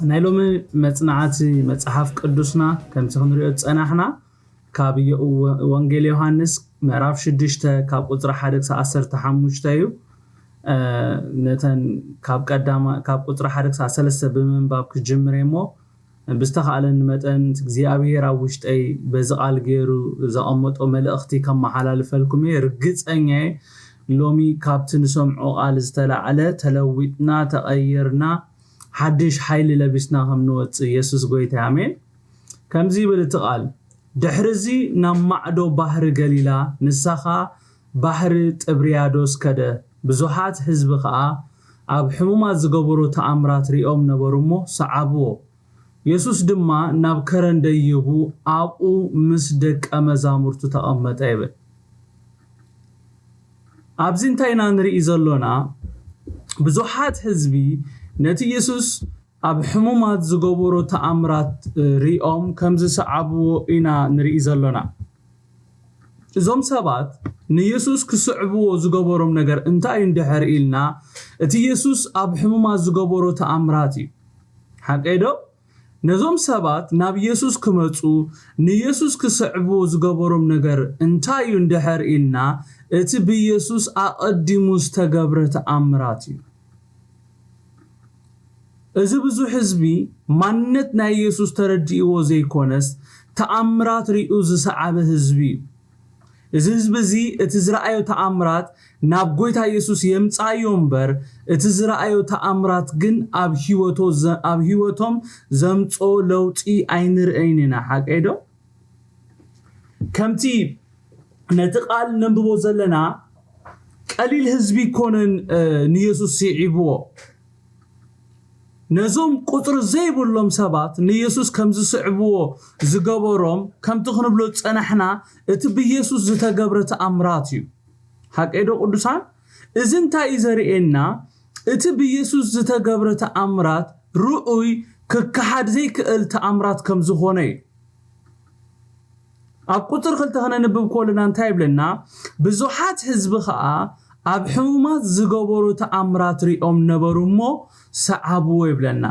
ናይ ሎሚ መጽናዕቲ መጽሓፍ ቅዱስና ከምቲ ክንሪኦ ዝጸናሕና ካብ ዮ- ወንጌል ዮሃንስ ምዕራፍ ሽዱሽተ ካብ ቁጽሪ ሓደ ክሳብ ዓሰርተ ሓሙሽተ እዩ። ነተን ካብ ቀዳማ ካብ ቁጽሪ ሓደ ክሳብ ሰለስተ ብምንባብ ክጅምር እየ እሞ ብዝተኻእለኒ መጠን እግዚኣብሔር ኣብ ውሽጠይ በዚ ቃል ገይሩ ዘቐመጦ መልእኽቲ ከመሓላልፈልኩም እየ። ርግጸኛ እየ ሎሚ ካብቲ ንሰምዖ ቃል ዝተላዕለ ተለዊጥና ተቐይርና ሓድሽ ሓይሊ ለቢስና ከም ንወፅእ ኢየሱስ ጎይታ ኣሜን። ከምዚ ይብል እቲ ቃል፣ ድሕርዚ ናብ ማዕዶ ባህሪ ገሊላ ንሳኻ ባህሪ ጥብርያዶስ ከደ። ብዙሓት ህዝቢ ኸኣ ኣብ ሕሙማት ዝገበሮ ተኣምራት ሪኦም ነበሩ እሞ ሰዓብዎ። የሱስ ድማ ናብ ከረን ደይቡ ኣብኡ ምስ ደቀ መዛሙርቱ ተቐመጠ ይብል። ኣብዚ እንታይ ኢና ንርኢ ዘሎና? ብዙሓት ህዝቢ ነቲ የሱስ ኣብ ሕሙማት ዝገበሮ ተኣምራት ሪኦም ከም ዝሰዓብዎ ኢና ንርኢ ዘሎና። እዞም ሰባት ንየሱስ ክስዕብዎ ዝገበሮም ነገር እንታይ እዩ እንድሕር ኢልና፣ እቲ የሱስ ኣብ ሕሙማት ዝገበሮ ተኣምራት እዩ። ሓቀይ ዶ? ነዞም ሰባት ናብ የሱስ ክመጹ ንየሱስ ክስዕብዎ ዝገበሮም ነገር እንታይ እዩ እንድሕር ኢልና፣ እቲ ብየሱስ ኣቐዲሙ ዝተገብረ ተኣምራት እዩ። እዚ ብዙሕ ህዝቢ ማንነት ናይ የሱስ ተረዲእዎ ዘይኮነስ ተኣምራት ሪኡ ዝሰዓበ ህዝቢ እዩ። እዚ ህዝቢ እዚ እቲ ዝረኣዮ ተኣምራት ናብ ጎይታ የሱስ የምጻዮ እምበር እቲ ዝረኣዮ ተኣምራት ግን ኣብ ህይወቶ ዘ- ኣብ ህይወቶም ዘምጾ ለውጢ ኣይንርእይን ኢና። ሓቀይ ዶ? ከምቲ ነቲ ቃል ነንብቦ ዘለና ቀሊል ህዝቢ ይኮነን ንየሱስ ስዒብዎ። ነዞም ቁፅሪ ዘይብሎም ሰባት ንየሱስ ከም ዝስዕብዎ ዝገበሮም ከምቲ ክንብሎ ዝፀናሕና እቲ ብየሱስ ዝተገብረ ተኣምራት እዩ። ሓቀይ ዶ ቅዱሳን? እዚ እንታይ እዩ ዘርእየና? እቲ ብየሱስ ዝተገብረ ተኣምራት ርኡይ ክከሓድ ዘይክእል ተኣምራት ከም ዝኾነ እዩ። ኣብ ቁፅሪ ክልተ ክነንብብ ከለና እንታይ ይብለና? ብዙሓት ህዝቢ ከዓ ኣብ ሕሙማት ዝገበሩ ተኣምራት ሪኦም ነበሩ እሞ ሰዓብዎ ይብለና።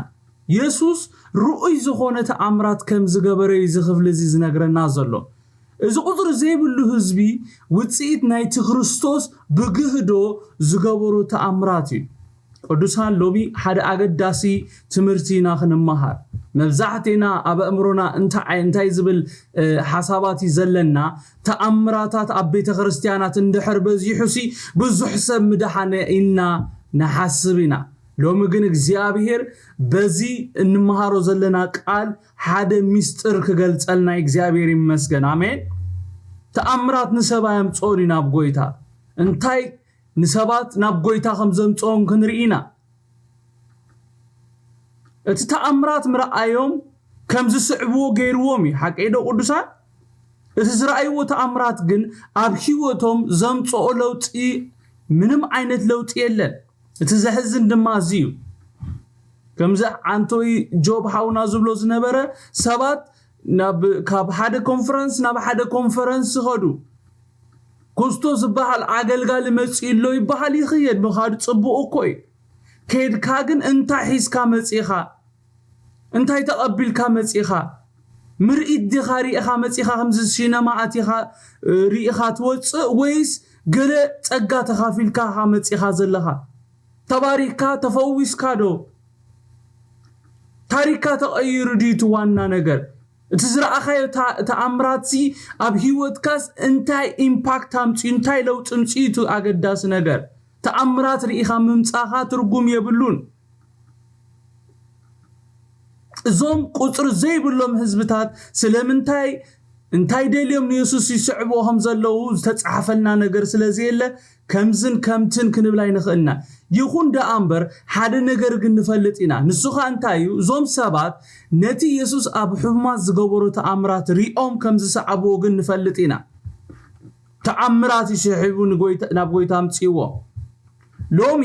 የሱስ ርኡይ ዝኾነ ተኣምራት ከም ዝገበረ እዩ እዚ ክፍሊ እዚ ዝነግረና ዘሎ። እዚ ቁፅሪ ዘይብሉ ህዝቢ ውፅኢት ናይቲ ክርስቶስ ብግህዶ ዝገበሩ ተኣምራት እዩ። ቅዱሳን ሎሚ ሓደ ኣገዳሲ ትምህርቲ ኢና ክንመሃር። መብዛሕቴና ኣብ ኣእምሮና እንታይ እንታይ ዝብል ሓሳባት እዩ ዘለና? ተኣምራታት ኣብ ቤተ ክርስቲያናት እንድሕር በዚሑሲ ብዙሕ ሰብ ምድሓነ ኢልና ንሓስብ ኢና። ሎሚ ግን እግዚኣብሔር በዚ እንመሃሮ ዘለና ቃል ሓደ ሚስጥር ክገልጸልና እግዚኣብሔር ይመስገን። ኣሜን። ተኣምራት ንሰብ ኣየምፅኦን እዩ ናብ ጎይታ። እንታይ ንሰባት ናብ ጎይታ ከም ዘምፅኦም ክንርኢ ኢና። እቲ ተኣምራት ምርኣዮም ከም ዝስዕብዎ ገይርዎም እዩ። ሓቀይ ዶ ቅዱሳን? እቲ ዝረኣይዎ ተኣምራት ግን ኣብ ህይወቶም ዘምፅኦ ለውጢ ምንም ዓይነት ለውጢ የለን። እቲ ዘሕዝን ድማ እዚ እዩ። ከምዚ ዓንቶይ ጆብ ሓውና ዝብሎ ዝነበረ ሰባት ናብ ካብ ሓደ ኮንፈረንስ ናብ ሓደ ኮንፈረንስ ዝኸዱ ኩስቶ ዝበሃል ኣገልጋሊ መፂኡ ኣሎ ይበሃል ይኽየድ ምኻዱ ፅቡቕ እኮ እዩ። ከይድካ ግን እንታይ ሒዝካ መፂኻ? እንታይ ተቐቢልካ መፂኻ? ምርኢት ዲኻ ርኢኻ መፂኻ? ከምዚ ሲነማ ኣቲኻ ርኢኻ ትወፅእ ወይስ ገለ ፀጋ ተኻፊልካ ኢኻ መፂኻ ዘለኻ? ተባሪኽካ ተፈዊስካ ዶ? ታሪክካ ተቐይሩ ድዩ እቲ ዋና ነገር? እቲ ዝረኣኻዮ ተኣምራትሲ ኣብ ህይወትካስ እንታይ ኢምፓክት ኣምፅኡ እንታይ ለውጢ ምፅኡ እቲ ኣገዳሲ ነገር? ተኣምራት ርኢኻ ምምፃኻ ትርጉም የብሉን። እዞም ቁፅሪ ዘይብሎም ህዝብታት ስለምንታይ እንታይ ደልዮም ንየሱስ ይስዕብዎ ከም ዘለዉ ዝተፃሓፈልና ነገር ስለዘየለ ከምዝን ከምትን ክንብል ኣይንኽእልና። ይኹን ደኣ እምበር ሓደ ነገር ግን ንፈልጥ ኢና። ንሱ ኸኣ እንታይ እዩ? እዞም ሰባት ነቲ የሱስ ኣብ ሕሙማት ዝገበሮ ተኣምራት ሪኦም ከም ዝሰዓብዎ ግን ንፈልጥ ኢና። ተኣምራት ይስሕቡ ናብ ጎይታ ኣምፅእዎ። ሎሚ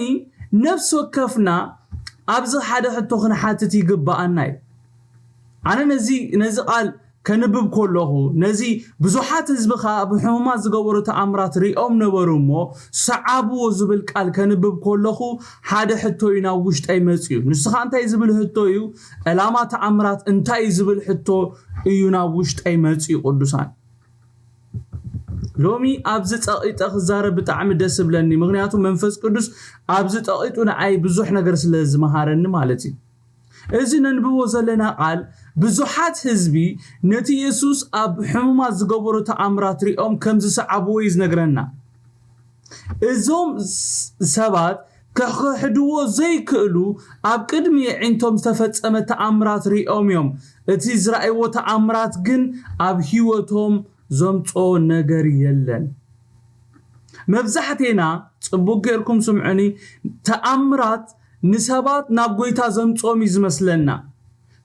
ነፍሲ ወከፍና ኣብዚ ሓደ ሕቶ ክንሓትት ይግብኣና እዩ። ኣነ ነዚ ነዚ ቃል ከንብብ ከለኹ፣ ነዚ ብዙሓት ህዝቢ ኸኣ ብሕሙማት ዝገበሮ ተኣምራት ሪኦም ነበሩ እሞ፣ ሰዓብዎ ዝብል ቃል ከንብብ ከለኹ፣ ሓደ ሕቶ እዩ ናብ ውሽጠይ መጺኡ። ንሱ ኸኣ እንታይ ዝብል ሕቶ እዩ? ዕላማ ተኣምራት እንታይ እዩ ዝብል ሕቶ እዩ ናብ ውሽጠይ መጺኡ፣ ቅዱሳን። ሎሚ ኣብዚ ጸቒጠ ክዛረብ ብጣዕሚ ደስ ዝብለኒ፣ ምኽንያቱ መንፈስ ቅዱስ ኣብዚ ጸቒጡ ንዓይ ብዙሕ ነገር ስለ ዝመሃረኒ ማለት እዩ። እዚ ነንብቦ ዘለና ቃል ብዙሓት ህዝቢ ነቲ የሱስ ኣብ ሕሙማት ዝገበሮ ተኣምራት ሪኦም ከም ዝሰዓብዎ እዩ ዝነግረና። እዞም ስ-፣ ሰባት ክኽሕድዎ ዘይክእሉ ኣብ ቅድሚ ኣዒንቶም ዝተፈጸመ ተኣምራት ሪኦም እዮም። እቲ ዝረኣይዎ ተኣምራት ግን ኣብ ህይወቶም ዘምጽኦ ነገር የለን። መብዛሕቴና ጽቡቅ ጌርኩም ስምዑኒ፣ ተኣምራት ንሰባት ናብ ጎይታ ዘምጽኦም እዩ ዝመስለና።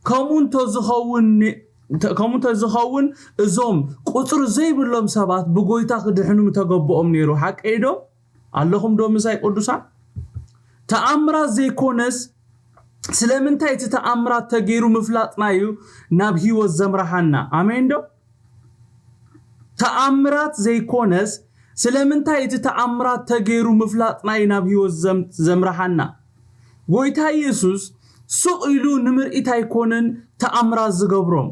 ከምኡ እንተዝኸውን ን-፣ እንተ-፣ ከምኡ እንተዝኸውን እዞም ቁጽሪ ዘይብሎም ሰባት ብጎይታ ክድሕኑ ምተገበኦም ነይሩ። ሓቀይ ዶ? ኣለኹም ዶ ምሳይ ቅዱሳን? ተኣምራት ዘይኮነስ ስለምንታይ እቲ ተኣምራት ተገይሩ ምፍላጥና እዩ ናብ ህይወት ዘምርሓና። ኣሜን ዶ? ተኣምራት ዘይኮነስ ስለምንታይ እቲ ተኣምራት ተገይሩ ምፍላጥና እዩ ናብ ህይወት ዘም-፣ ዘምርሓና። ጎይታ ኢየሱስ ሱቕ ኢሉ ንምርኢት ኣይኮነን ተኣምራት ዝገብሮም።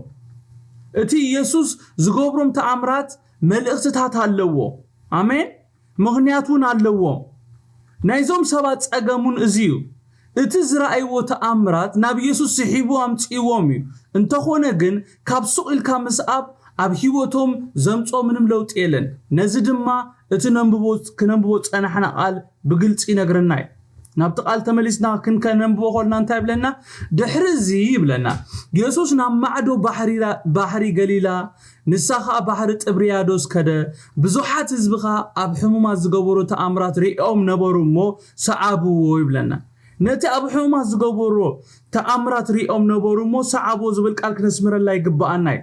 እቲ ኢየሱስ ዝገብሮም ተኣምራት መልእኽትታት ኣለዎ። ኣሜን። ምኽንያት እውን ኣለዎም። ናይዞም ሰባት ጸገም እውን እዚ እዩ። እቲ ዝረኣይዎ ተኣምራት ናብ ኢየሱስ ስሒቡ ኣምጽእዎም እዩ። እንተኾነ ግን ካብ ሱቕ ኢልካ ምስኣብ ኣብ ህይወቶም ዘምጽኦ ምንም ለውጢ የለን። ነዚ ድማ እቲ ነንብቦ፣ ክነንብቦ ጸናሕና ቃል ብግልጺ ይነግረና እዩ። ናብቲ ቃል ተመሊስና ክንከነንብቦ ከልና እንታይ ይብለና? ድሕሪ እዚ ይብለና፣ የሱስ ናብ ማዕዶ ባሕሪ ራ-፣ ባሕሪ ገሊላ፣ ንሳ ኸኣ ባሕሪ ጥብርያዶስ ከደ። ብዙሓት ህዝቢ ኸኣ ኣብ ሕሙማት ዝገበሮ ተኣምራት ሪኦም ነበሩ እሞ ሰዓብዎ ይብለና። ነቲ ኣብ ሕሙማት ዝገበሮ ተኣምራት ሪኦም ነበሩ እሞ ሰዓብዎ ዝብል ቃል ክነስምረላ ይግብኣና እዩ።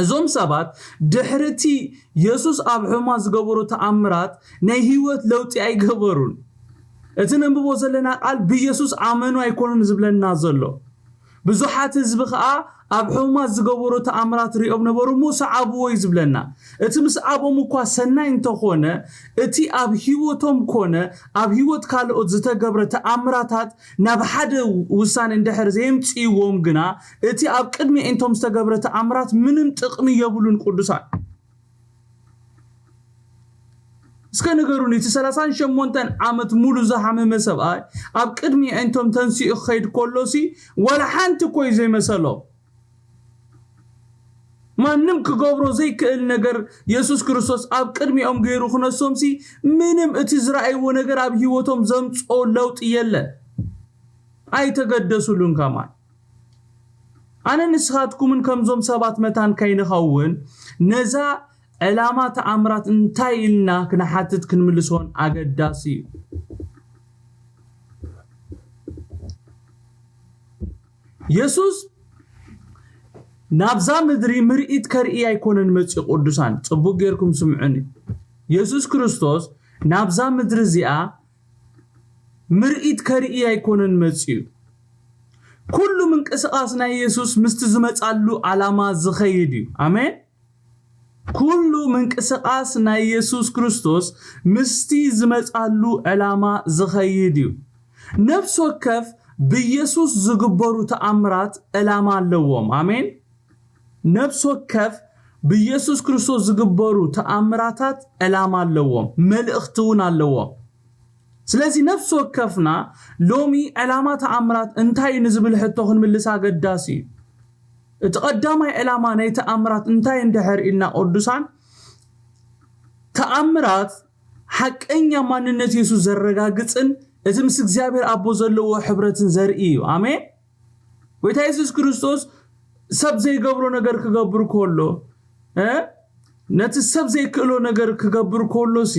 እዞም ሰባት ድሕሪ እቲ የሱስ ኣብ ሕሙማት ዝገበሮ ተኣምራት ናይ ህይወት ለውጢ ኣይገበሩን። እቲ ነንብቦ ዘለና ቃል ብየሱስ ኣመኑ ኣይኮኑን ዝብለና ዘሎ። ብዙሓት ህዝቢ ኸኣ ኣብ ሕሙማት ዝገበሮ ተኣምራት ሪኦም ነበሩ እሞ ሰዓብዎ እዩ ዝብለና። እቲ ምስዓቦም እኳ ሰናይ እንተኾነ፣ እቲ ኣብ ህይወቶም ኮነ ኣብ ህይወት ካልኦት ዝተገብረ ተኣምራታት ናብ ሓደ ውሳኔ እንድሕር ዘየምጽእዎም ግና፣ እቲ ኣብ ቅድሚ ኣዒንቶም ዝተገብረ ተኣምራት ምንም ጥቕሚ የብሉን ቅዱሳን። እስከ ንገሩኒ፣ እቲ ሰላሳን ሸሞንተን ዓመት ሙሉ ዝሓመመ ሰብኣይ ኣብ ቅድሚ ኣዒንቶም ተንሲኡ ክኸይድ ከሎሲ ዋላ ሓንቲ እኮ እዩ ዘይመሰሎም። ማንም ክገብሮ ዘይክእል ነገር የሱስ ክርስቶስ ኣብ ቅድሚኦም ገይሩ ክነሶምሲ ምንም እቲ ዝረኣይዎ ነገር ኣብ ህይወቶም ዘምጽኦ ለውጢ የለን። ኣይተገደሱሉን ከማን። ኣነ ንስኻትኩምን ከምዞም ሰባት መታን ከይንኸውን ነዛ ዕላማ ተኣምራት እንታይ ኢልና ክንሓትት ክንምልሶን ኣገዳሲ እዩ። የሱስ ናብዛ ምድሪ ምርኢት ከርኢ ኣይኮነን መጺኡ። ቅዱሳን ጽቡቅ ጌርኩም ስምዑኒ። የሱስ ክርስቶስ ናብዛ ምድሪ እዚኣ ምርኢት ከርኢ ኣይኮነን መጺኡ። ኩሉ ምንቅስቃስ ናይ የሱስ ምስቲ ዝመጻሉ ዓላማ ዝኸይድ እዩ። ኣሜን። ኩሉ ምንቅስቃስ ናይ የሱስ ክርስቶስ ምስቲ ዝመጻሉ ዕላማ ዝኸይድ እዩ። ነፍሲ ወከፍ ብየሱስ ዝግበሩ ተኣምራት ዕላማ ኣለዎም። ኣሜን። ነፍሲ ወከፍ ብየሱስ ክርስቶስ ዝግበሩ ተኣምራታት ዕላማ ኣለዎም፣ መልእኽቲ እውን ኣለዎም። ስለዚ ነፍሲ ወከፍና ሎሚ ዕላማ ተኣምራት እንታይ እዩ ንዝብል ሕቶ ክንምልስ ኣገዳሲ እዩ። እቲ ቀዳማይ ዕላማ ናይ ተኣምራት እንታይ እንድሕር ኢልና ቅዱሳን፣ ተኣምራት ሓቀኛ ማንነት የሱስ ዘረጋግጽን እቲ ምስ እግዚኣብሔር ኣቦ ዘለዎ ሕብረትን ዘርኢ እዩ። ኣሜን። ጎይታ የሱስ ክርስቶስ ሰብ ዘይገብሮ ነገር ክገብር ከሎ፣ እ፣ ነቲ ሰብ ዘይክእሎ ነገር ክገብር ከሎሲ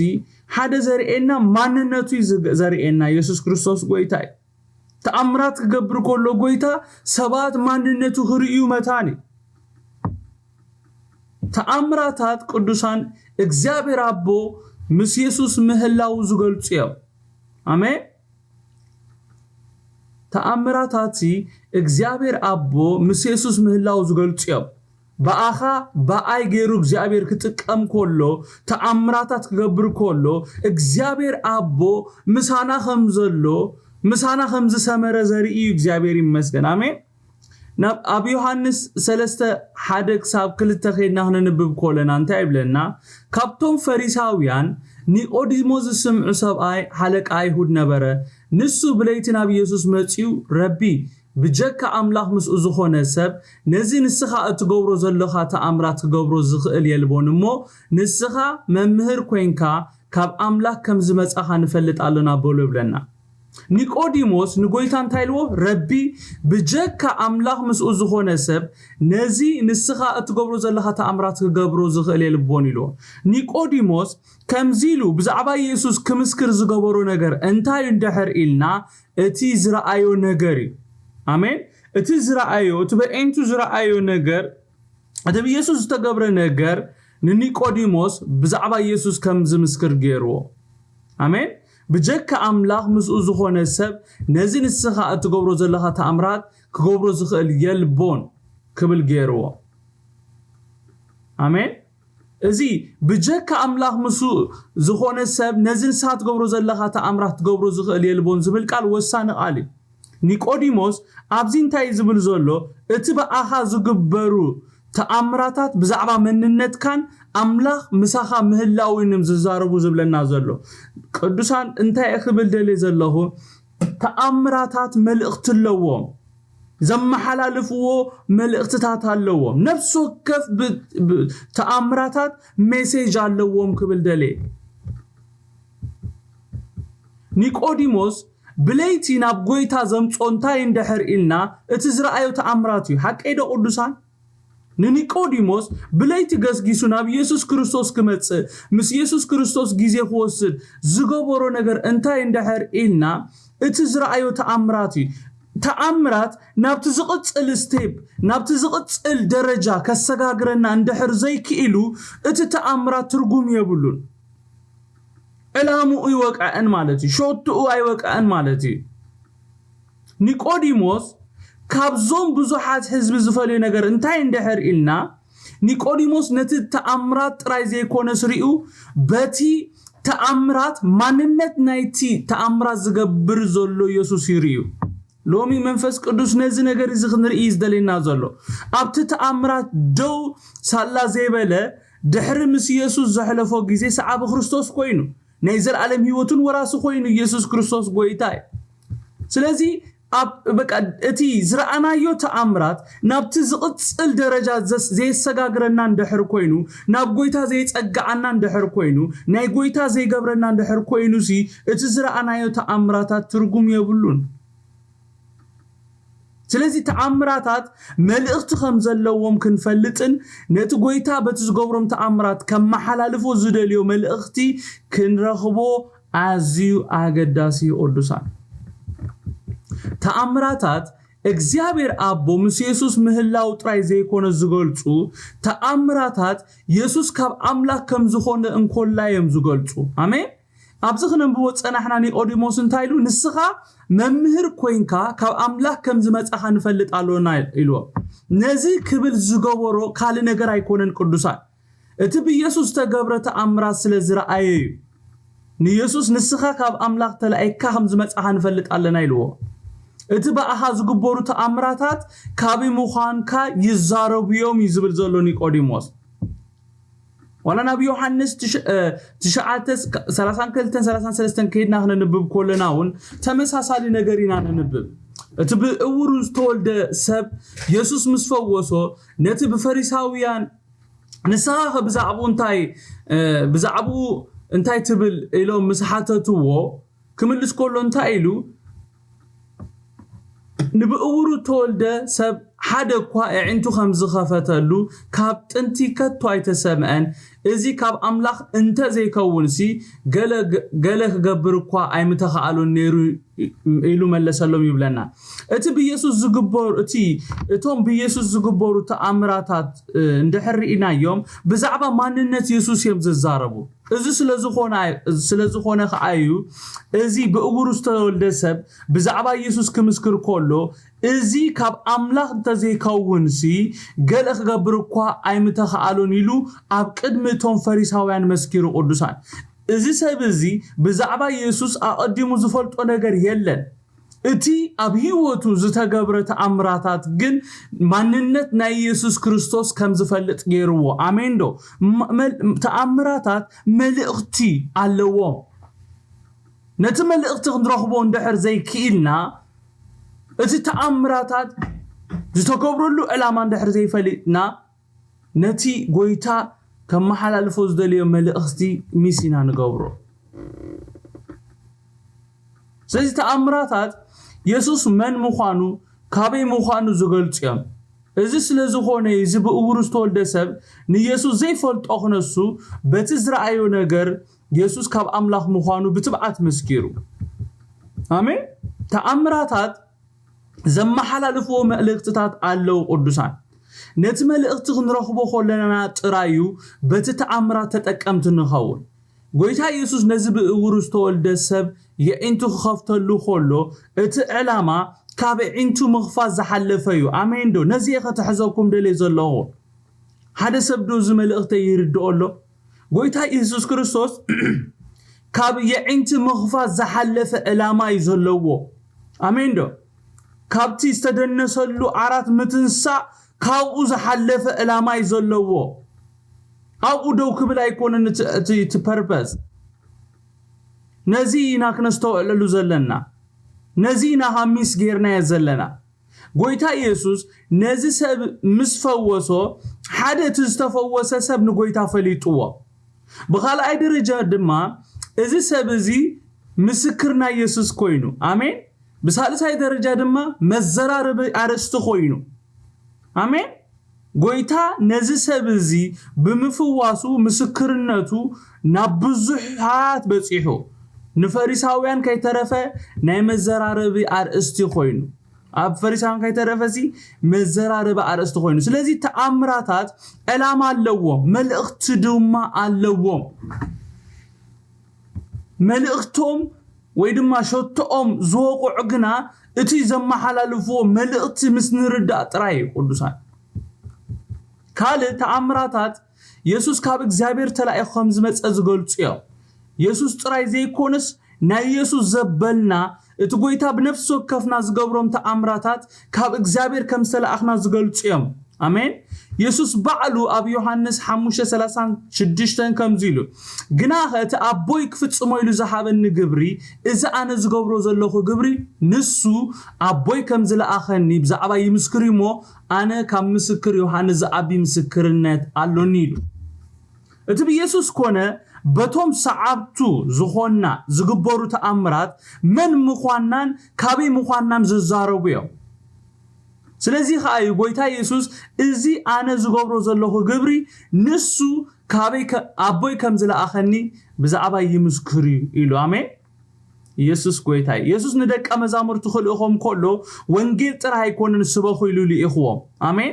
ሓደ ዘርእየና ማንነቱ እዩ ዝግ-፣ ዘርእየና። የሱስ ክርስቶስ ጎይታ እዩ። ተኣምራት ክገብር ከሎ ጎይታ ሰባት ማንነቱ ክርእዩ መታን እዩ። ተኣምራታት ቅዱሳን እግዚኣብሔር ኣቦ ምስ የሱስ ምህላው ዝገልጹ እዮም። ኣሜን። ተኣምራታትሲ እግዚኣብሔር ኣቦ ምስ የሱስ ምህላው ዝገልጹ እዮም። ብኣኻ ብኣይ ገይሩ እግዚኣብሔር ክጥቀም ከሎ፣ ተኣምራታት ክገብር ከሎ፣ እግዚኣብሔር ኣቦ ምሳና ከም ዘሎ፣ ምሳና ከም ዝሰመረ ዘርኢ እዩ። እግዚኣብሔር ይመስገን። ኣሜን። ናብ ኣብ ዮሃንስ ሰለስተ ሓደ ክሳብ ክልተ ከይድና ክነንብብ ከለና እንታይ ይብለና? ካብቶም ፈሪሳውያን ኒቆዲሞስ ዝስምዑ ሰብኣይ ሓለቃ ኣይሁድ ነበረ። ንሱ ብለይቲ ናብ ኢየሱስ መጺኡ፣ ረቢ፣ ብጀካ ኣምላኽ ምስኡ ዝኾነ ሰብ ነዚ ንስኻ እትገብሮ ዘለኻ ተኣምራት ክገብሮ ዝኽእል የልቦን እሞ፣ ንስኻ መምህር ኮይንካ ካብ ኣምላኽ ከም ዝመጻኻ ንፈልጥ ኣሎና በሎ ይብለና። ኒቆዲሞስ ንጎይታ እንታይ ኢልዎ? ረቢ፣ ብጀካ ኣምላኽ ምስኡ ዝኾነ ሰብ ነዚ ንስኻ እትገብሮ ዘለኻ ተኣምራት ክገብሮ ዝኽእል የልቦን ኢልዎ። ኒቆዲሞስ ከምዚ ኢሉ ብዛዕባ ኢየሱስ ክምስክር ዝገበሮ ነገር እንታይ እዩ እንድሕር ኢልና፣ እቲ ዝረኣዮ ነገር እዩ። ኣሜን። እቲ ዝረኣዮ፣ እቲ በዒንቱ ዝረኣዮ ነገር፣ እቲ ብኢየሱስ ዝተገብረ ነገር ንኒቆዲሞስ ብዛዕባ ኢየሱስ ከም ዝምስክር ገይርዎ። ኣሜን። ብጀካ ኣምላኽ ምስኡ ዝኾነ ሰብ ነዚ ንስኻ እትገብሮ ዘለኻ ተኣምራት ክገብሮ ዝኽእል የልቦን ክብል ገይርዎ። ኣሜን። እዚ ብጀካ ኣምላኽ ምስኡ ዝኾነ ሰብ ነዚ ንስኻ ትገብሮ ዘለኻ ተኣምራት ትገብሮ ዝኽእል የልቦን ዝብል ቃል ወሳኒ ቃል እዩ። ኒቆዲሞስ ኣብዚ እንታይ እዩ ዝብል ዘሎ? እቲ ብኣኻ ዝግበሩ ተኣምራታት ብዛዕባ መንነትካን ኣምላኽ ምሳኻ ምህላውን እዮም ዝዛረቡ ዝብለና ዘሎ። ቅዱሳን እንታይ ክብል ደልየ ዘለኹ? ተኣምራታት መልእኽቲ ኣለዎም። ዘመሓላልፍዎ መልእኽትታት ኣለዎም። ነፍሲ ወከፍ ብ-፣ ብ-፣ ተኣምራታት ሜሴጅ ኣለዎም ክብል ደልየ። ኒቆዲሞስ ብለይቲ ናብ ጎይታ ዘምጾ እንታይ እንድሕር ኢልና እቲ ዝረኣዮ ተኣምራት እዩ። ሓቀይ ዶ ቅዱሳን? ንኒቆዲሞስ ብለይቲ ገስጊሱ ናብ ኢየሱስ ክርስቶስ ክመጽእ፣ ምስ ኢየሱስ ክርስቶስ ግዜ ክወስድ ዝገበሮ ነገር እንታይ እንድሕር ኢልና እቲ ዝረኣዮ ተኣምራት እዩ። ተኣምራት ናብቲ ዝቕጽል ስቴፕ፣ ናብቲ ዝቕጽል ደረጃ ከሰጋግረና እንድሕር ዘይክኢሉ እቲ ተኣምራት ትርጉም የብሉን። ዕላምኡ ይወቅዐን ማለት እዩ። ሾትኡ ኣይወቅዐን ማለት እዩ። ኒቆዲሞስ ካብዞም ብዙሓት ህዝቢ ዝፈልዮ ነገር እንታይ እንድሕር ኢልና፣ ኒቆዲሞስ ነቲ ተኣምራት ጥራይ ዘይኮነስ ሪኡ፣ በቲ ተኣምራት ማንነት ናይቲ ተኣምራት ዝገብር ዘሎ ኢየሱስ ይርእዩ። ሎሚ መንፈስ ቅዱስ ነዚ ነገር እዚ ክንርኢ እዩ ዝደልየና ዘሎ። ኣብቲ ተኣምራት ደው ሳላ ዘይበለ፣ ድሕሪ ምስ ኢየሱስ ዘሕለፎ ግዜ ሰዓቢ ክርስቶስ ኮይኑ፣ ናይ ዘላለም ህይወትን ወራሲ ኮይኑ ኢየሱስ ክርስቶስ ጎይታ እዩ። ስለዚ ኣብ፣ በቃ፣ እቲ ዝረኣናዮ ተኣምራት ናብቲ ዝቕጽል ደረጃ ዘስ-፣ ዘየሰጋግረና እንድሕር ኮይኑ፣ ናብ ጎይታ ዘየጸግዓና እንድሕር ኮይኑ፣ ናይ ጎይታ ዘይገብረና እንድሕር ኮይኑሲ፣ እቲ ዝረኣናዮ ተኣምራታት ትርጉም የብሉን። ስለዚ ተኣምራታት መልእኽቲ ከም ዘለዎም ክንፈልጥን ነቲ ጎይታ በቲ ዝገብሮም ተኣምራት ከመሓላልፎ ዝደልዮ መልእኽቲ ክንረኽቦ ኣዝዩ ኣገዳሲ እዩ። ቅዱሳን፣ ተኣምራታት እግዚኣብሔር ኣቦ ምስ የሱስ ምህላው ጥራይ ዘይኮነ ዝገልጹ፣ ተኣምራታት የሱስ ካብ ኣምላኽ ከም ዝኾነ እንኮላ እዮም ዝገልጹ። ኣሜን። ኣብዚ ክነንብቦ ጸናሕና ኒቆዲሞስ እንታይ ኢሉ? ንስኻ መምህር ኮይንካ ካብ ኣምላኽ ከም ዝመጻኻ ንፈልጥ ኣሎና ኢልዎ። ነዚ ክብል ዝገበሮ ካልእ ነገር ኣይኮነን ቅዱሳን። እቲ ብኢየሱስ ዝተገብረ ተኣምራት ስለ ዝረኣየ እዩ። ንኢየሱስ ንስኻ ካብ ኣምላኽ ተላኢካ ከም ዝመጻኻ ንፈልጥ ኣለና ኢልዎ። እቲ ብኣኻ ዝግበሩ ተኣምራታት ካብይ ምዃንካ ይዛረቡ እዮም እዩ ዝብል ዘሎ ኒቆዲሞስ። ዋላ ናብ ዮሃንስ ትሽ-፣ እ፣ ትሽዓተ፣ ሰላሳን ክልተን ሰላሳን ሰለስተን ከይድና ክነንብብ ከለና እውን ተመሳሳሊ ነገር ኢና ነንብብ። እቲ ብእውሩ ዝተወልደ ሰብ የሱስ ምስ ፈወሶ ነቲ ብፈሪሳውያን ንስኻ ኸ ብዛዕባኡ እንታይ፣ እ፣ ብዛዕባኡ እንታይ ትብል ኢሎም ምስ ሓተትዎ ክምልስ ከሎ እንታይ ኢሉ? ንብእውሩ ተወልደ ሰብ ሓደ እኳ ኣዒንቱ ከም ዝኸፈተሉ ካብ ጥንቲ ከቶ ኣይተሰምዐን። እዚ ካብ ኣምላኽ እንተ ዘይከውንሲ ገለ፣ ገለ ክገብር እኳ ኣይምተኻእሎን ነይሩ ኢሉ መለሰሎም ይብለና። እቲ ብኢየሱስ ዝግበሩ፣ እቲ፣ እቶም ብኢየሱስ ዝግበሩ ተኣምራታት፣ እ፣ እንድሕር ርኢናዮም ብዛዕባ ማንነት የሱስ እዮም ዝዛረቡ። እዚ ስለዝኾነ ስለዝኾነ ከዓዩ፣ እዚ ብእውሩ ዝተወልደ ሰብ ብዛዕባ ኢየሱስ ክምስክር ከሎ፣ እዚ ካብ ኣምላኽ እንተዘይከውንሲ፣ ገለ ክገብር እኳ ኣይምተኻእሎን ኢሉ ኣብ ቅድሚ እቶም ፈሪሳውያን መስኪሩ። ቅዱሳን፣ እዚ ሰብ እዚ ብዛዕባ ኢየሱስ ኣቐዲሙ ዝፈልጦ ነገር የለን። እቲ ኣብ ህይወቱ ዝተገብረ ተኣምራታት ግን ማንነት ናይ ኢየሱስ ክርስቶስ ከም ዝፈልጥ ገይርዎ። ኣሜን ዶ? ተኣምራታት መልእኽቲ ኣለዎም። ነቲ መልእኽቲ ክንረኽቦ እንድሕር ዘይክኢልና፣ እቲ ተኣምራታት ዝተገብረሉ ዕላማ እንድሕር ዘይፈሊጥና፣ ነቲ ጎይታ ከመሓላልፎ ዝደለዮ መልእኽቲ ሚስ ኢና ንገብሮ። ስለዚ ተኣምራታት የሱስ መን ምዃኑ፣ ካበይ ምዃኑ ዝገልጹ እዮም። እዚ ስለ ዝኾነ፣ እዚ ብእውሩ ዝተወልደ ሰብ ንየሱስ ዘይፈልጦ ክነሱ፣ በቲ ዝረኣዮ ነገር የሱስ ካብ ኣምላኽ ምዃኑ ብትብዓት መስኪሩ። ኣሜን። ተኣምራታት ዘመሓላልፍዎ መልእኽትታት ኣለዉ። ቅዱሳን፣ ነቲ መልእኽቲ ክንረኽቦ ከለና ጥራይ እዩ በቲ ተኣምራት ተጠቀምቲ ንኸውን። ጎይታ ኢየሱስ ነዚ ብእውሩ ዝተወልደ ሰብ የዒንቱ ክኸፍተሉ ከሎ፣ እቲ ዕላማ ካብ ኣዒንቱ ምኽፋት ዝሓለፈ እዩ። ኣሜን ዶ? ነዚ እየ ከተሕዘኩም ደልየ ዘለኹ። ሓደ ሰብ ዶ እዚ መልእኽተይ ይርድኦ ኣሎ? ጎይታ ኢየሱስ ክርስቶስ ካብ የዒንቲ ምኽፋት ዝሓለፈ ዕላማ እዩ ዘለዎ። ኣሜን ዶ? ካብቲ ዝተደነሰሉ ዓራት ምትንሳእ ካብኡ ዝሓለፈ ዕላማ እዩ ዘለዎ። ኣብኡ ደው ክብል ኣይኮነን እቲ፣ እቲ፣ እቲ ፐርፐስ። ነዚ ኢና ክነስተውዕለሉ ዘለና። ነዚ ኢና ሃሚስ ጌርናዮ ዘለና። ጎይታ ኢየሱስ ነዚ ሰብ ምስ ፈወሶ፣ ሓደ እቲ ዝተፈወሰ ሰብ ንጎይታ ፈሊጥዎ። ብኻልኣይ ደረጃ ድማ እዚ ሰብ እዚ ምስክር ናይ ኢየሱስ ኮይኑ። ኣሜን። ብሳልሳይ ደረጃ ድማ መዘራረቢ ኣርእስቲ ኮይኑ። ኣሜን። ጎይታ ነዚ ሰብ እዚ ብምፍዋሱ ምስክርነቱ ናብ ብዙሓት በጺሑ፣ ንፈሪሳውያን ከይተረፈ ናይ መዘራረቢ ኣርእስቲ ኮይኑ። ኣብ ፈሪሳውያን ከይተረፈ እዚ መዘራረቢ ኣርእስቲ ኮይኑ። ስለዚ ተኣምራታት ዕላማ ኣለዎም፣ መልእኽቲ ድማ ኣለዎም። መልእኽቶም ወይ ድማ ሸቶኦም ዝወቕዑ ግና እቲ ዘመሓላልፍዎ መልእኽቲ ምስ ንርዳእ ጥራይ እዩ። ቅዱሳን፣ ካልእ ተኣምራታት የሱስ ካብ እግዚኣብሔር ተላኢኹ ከም ዝመጸ ዝገልጹ እዮም። የሱስ ጥራይ ዘይኮነስ፣ ናይ የሱስ ዘበልና፣ እቲ ጎይታ ብነፍሲ ወከፍና ዝገብሮም ተኣምራታት ካብ እግዚኣብሔር ከም ዝተላእኽና ዝገልጹ እዮም። ኣሜን። የሱስ ባዕሉ ኣብ ዮሃንስ ሓሙሽተ ሰላሳን ሽዱሽተን ከምዚ ኢሉ፣ "ግናኸ እቲ ኣቦይ ክፍጽሞ ኢሉ ዝሃበኒ ግብሪ፣ እዚ ኣነ ዝገብሮ ዘለኹ ግብሪ፣ ንሱ ኣቦይ ከም ዝለኣኸኒ ብዛዕባ ይምስክር እዩ እሞ፣ ኣነ ካብ ምስክር ዮሃንስ ዝዓቢ ምስክርነት ኣሎኒ" ኢሉ። እቲ ብየሱስ ኮነ በቶም ሰዓብቱ ዝኾንና ዝግበሩ ተኣምራት መን ምዃንናን ካበይ ምዃንናን ዝዛረቡ እዮም። ስለዚ ኸዓ እዩ ጎይታ የሱስ፣ "እዚ ኣነ ዝገብሮ ዘለኹ ግብሪ ንሱ ካበይ ከ-፣ ኣቦይ ከም ዝለኣኸኒ ብዛዕባ ይምስክር እዩ" ኢሉ። ኣሜን። የሱስ ጎይታ እዩ። የሱስ ንደቀ መዛሙርቱ ክልእኾም ከሎ ወንጌል ጥራይ ኣይኮነን ስበኹ ኢሉ ልኢኽዎም። ኣሜን።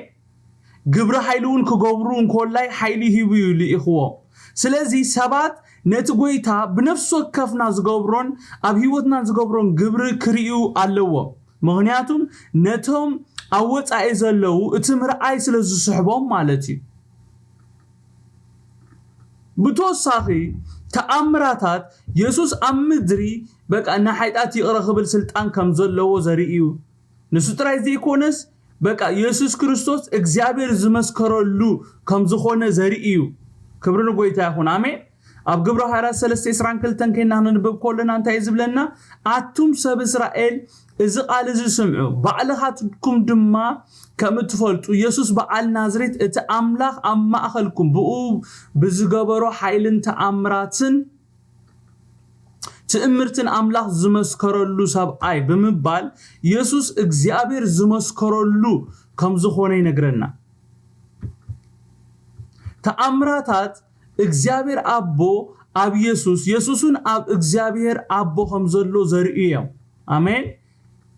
ግብሪ ሓይሊ እውን ክገብሩ እንኮላይ ሓይሊ ሂቡ እዩ ልኢኽዎም። ስለዚ ሰባት ነቲ ጎይታ ብነፍሲ ወከፍና ዝገብሮን ኣብ ህይወትና ዝገብሮን ግብሪ ክርእዩ ኣለዎም። ምኽንያቱም ነቶም ኣብ ወጻኢ ዘለዉ እቲ ምርኣይ ስለ ዝስሕቦም ማለት እዩ። ብተወሳኺ ተኣምራታት የሱስ ኣብ ምድሪ በቃ ንሓጢኣት ይቕረ ክብል ስልጣን ከም ዘለዎ ዘርኢ እዩ። ንሱ ጥራይ ዘይኮነስ በቃ የሱስ ክርስቶስ እግዚኣብሔር ዝመስከረሉ ከም ዝኾነ ዘርኢ እዩ። ክብሪ ንጎይታ ይኹን። ኣሜን። ኣብ ግብረ ሃዋርያት ሰለስተ ዕስራን ክልተን ከይና ክንንብብ ከለና እንታይ እዩ ዝብለና? "ኣቱም ሰብ እስራኤል፣ እዚ ቃል እዚ ስምዑ፣ ባዕልኻትኩም ድማ ከም እትፈልጡ፣ የሱስ በዓል ናዝሬት፣ እቲ ኣምላኽ ኣብ ማእኸልኩም ብኡ ብዝገበሮ ሓይልን ተኣምራትን ትእምርትን ኣምላኽ ዝመስከረሉ ሰብኣይ" ብምባል የሱስ እግዚኣብሔር ዝመስከረሉ ከም ዝኾነ ይነግረና። ተኣምራታት እግዚኣብሔር ኣቦ ኣብ የሱስ፣ የሱስን ኣብ እግዚኣብሔር ኣቦ ከም ዘሎ ዘርእዩ እዮም። ኣሜን።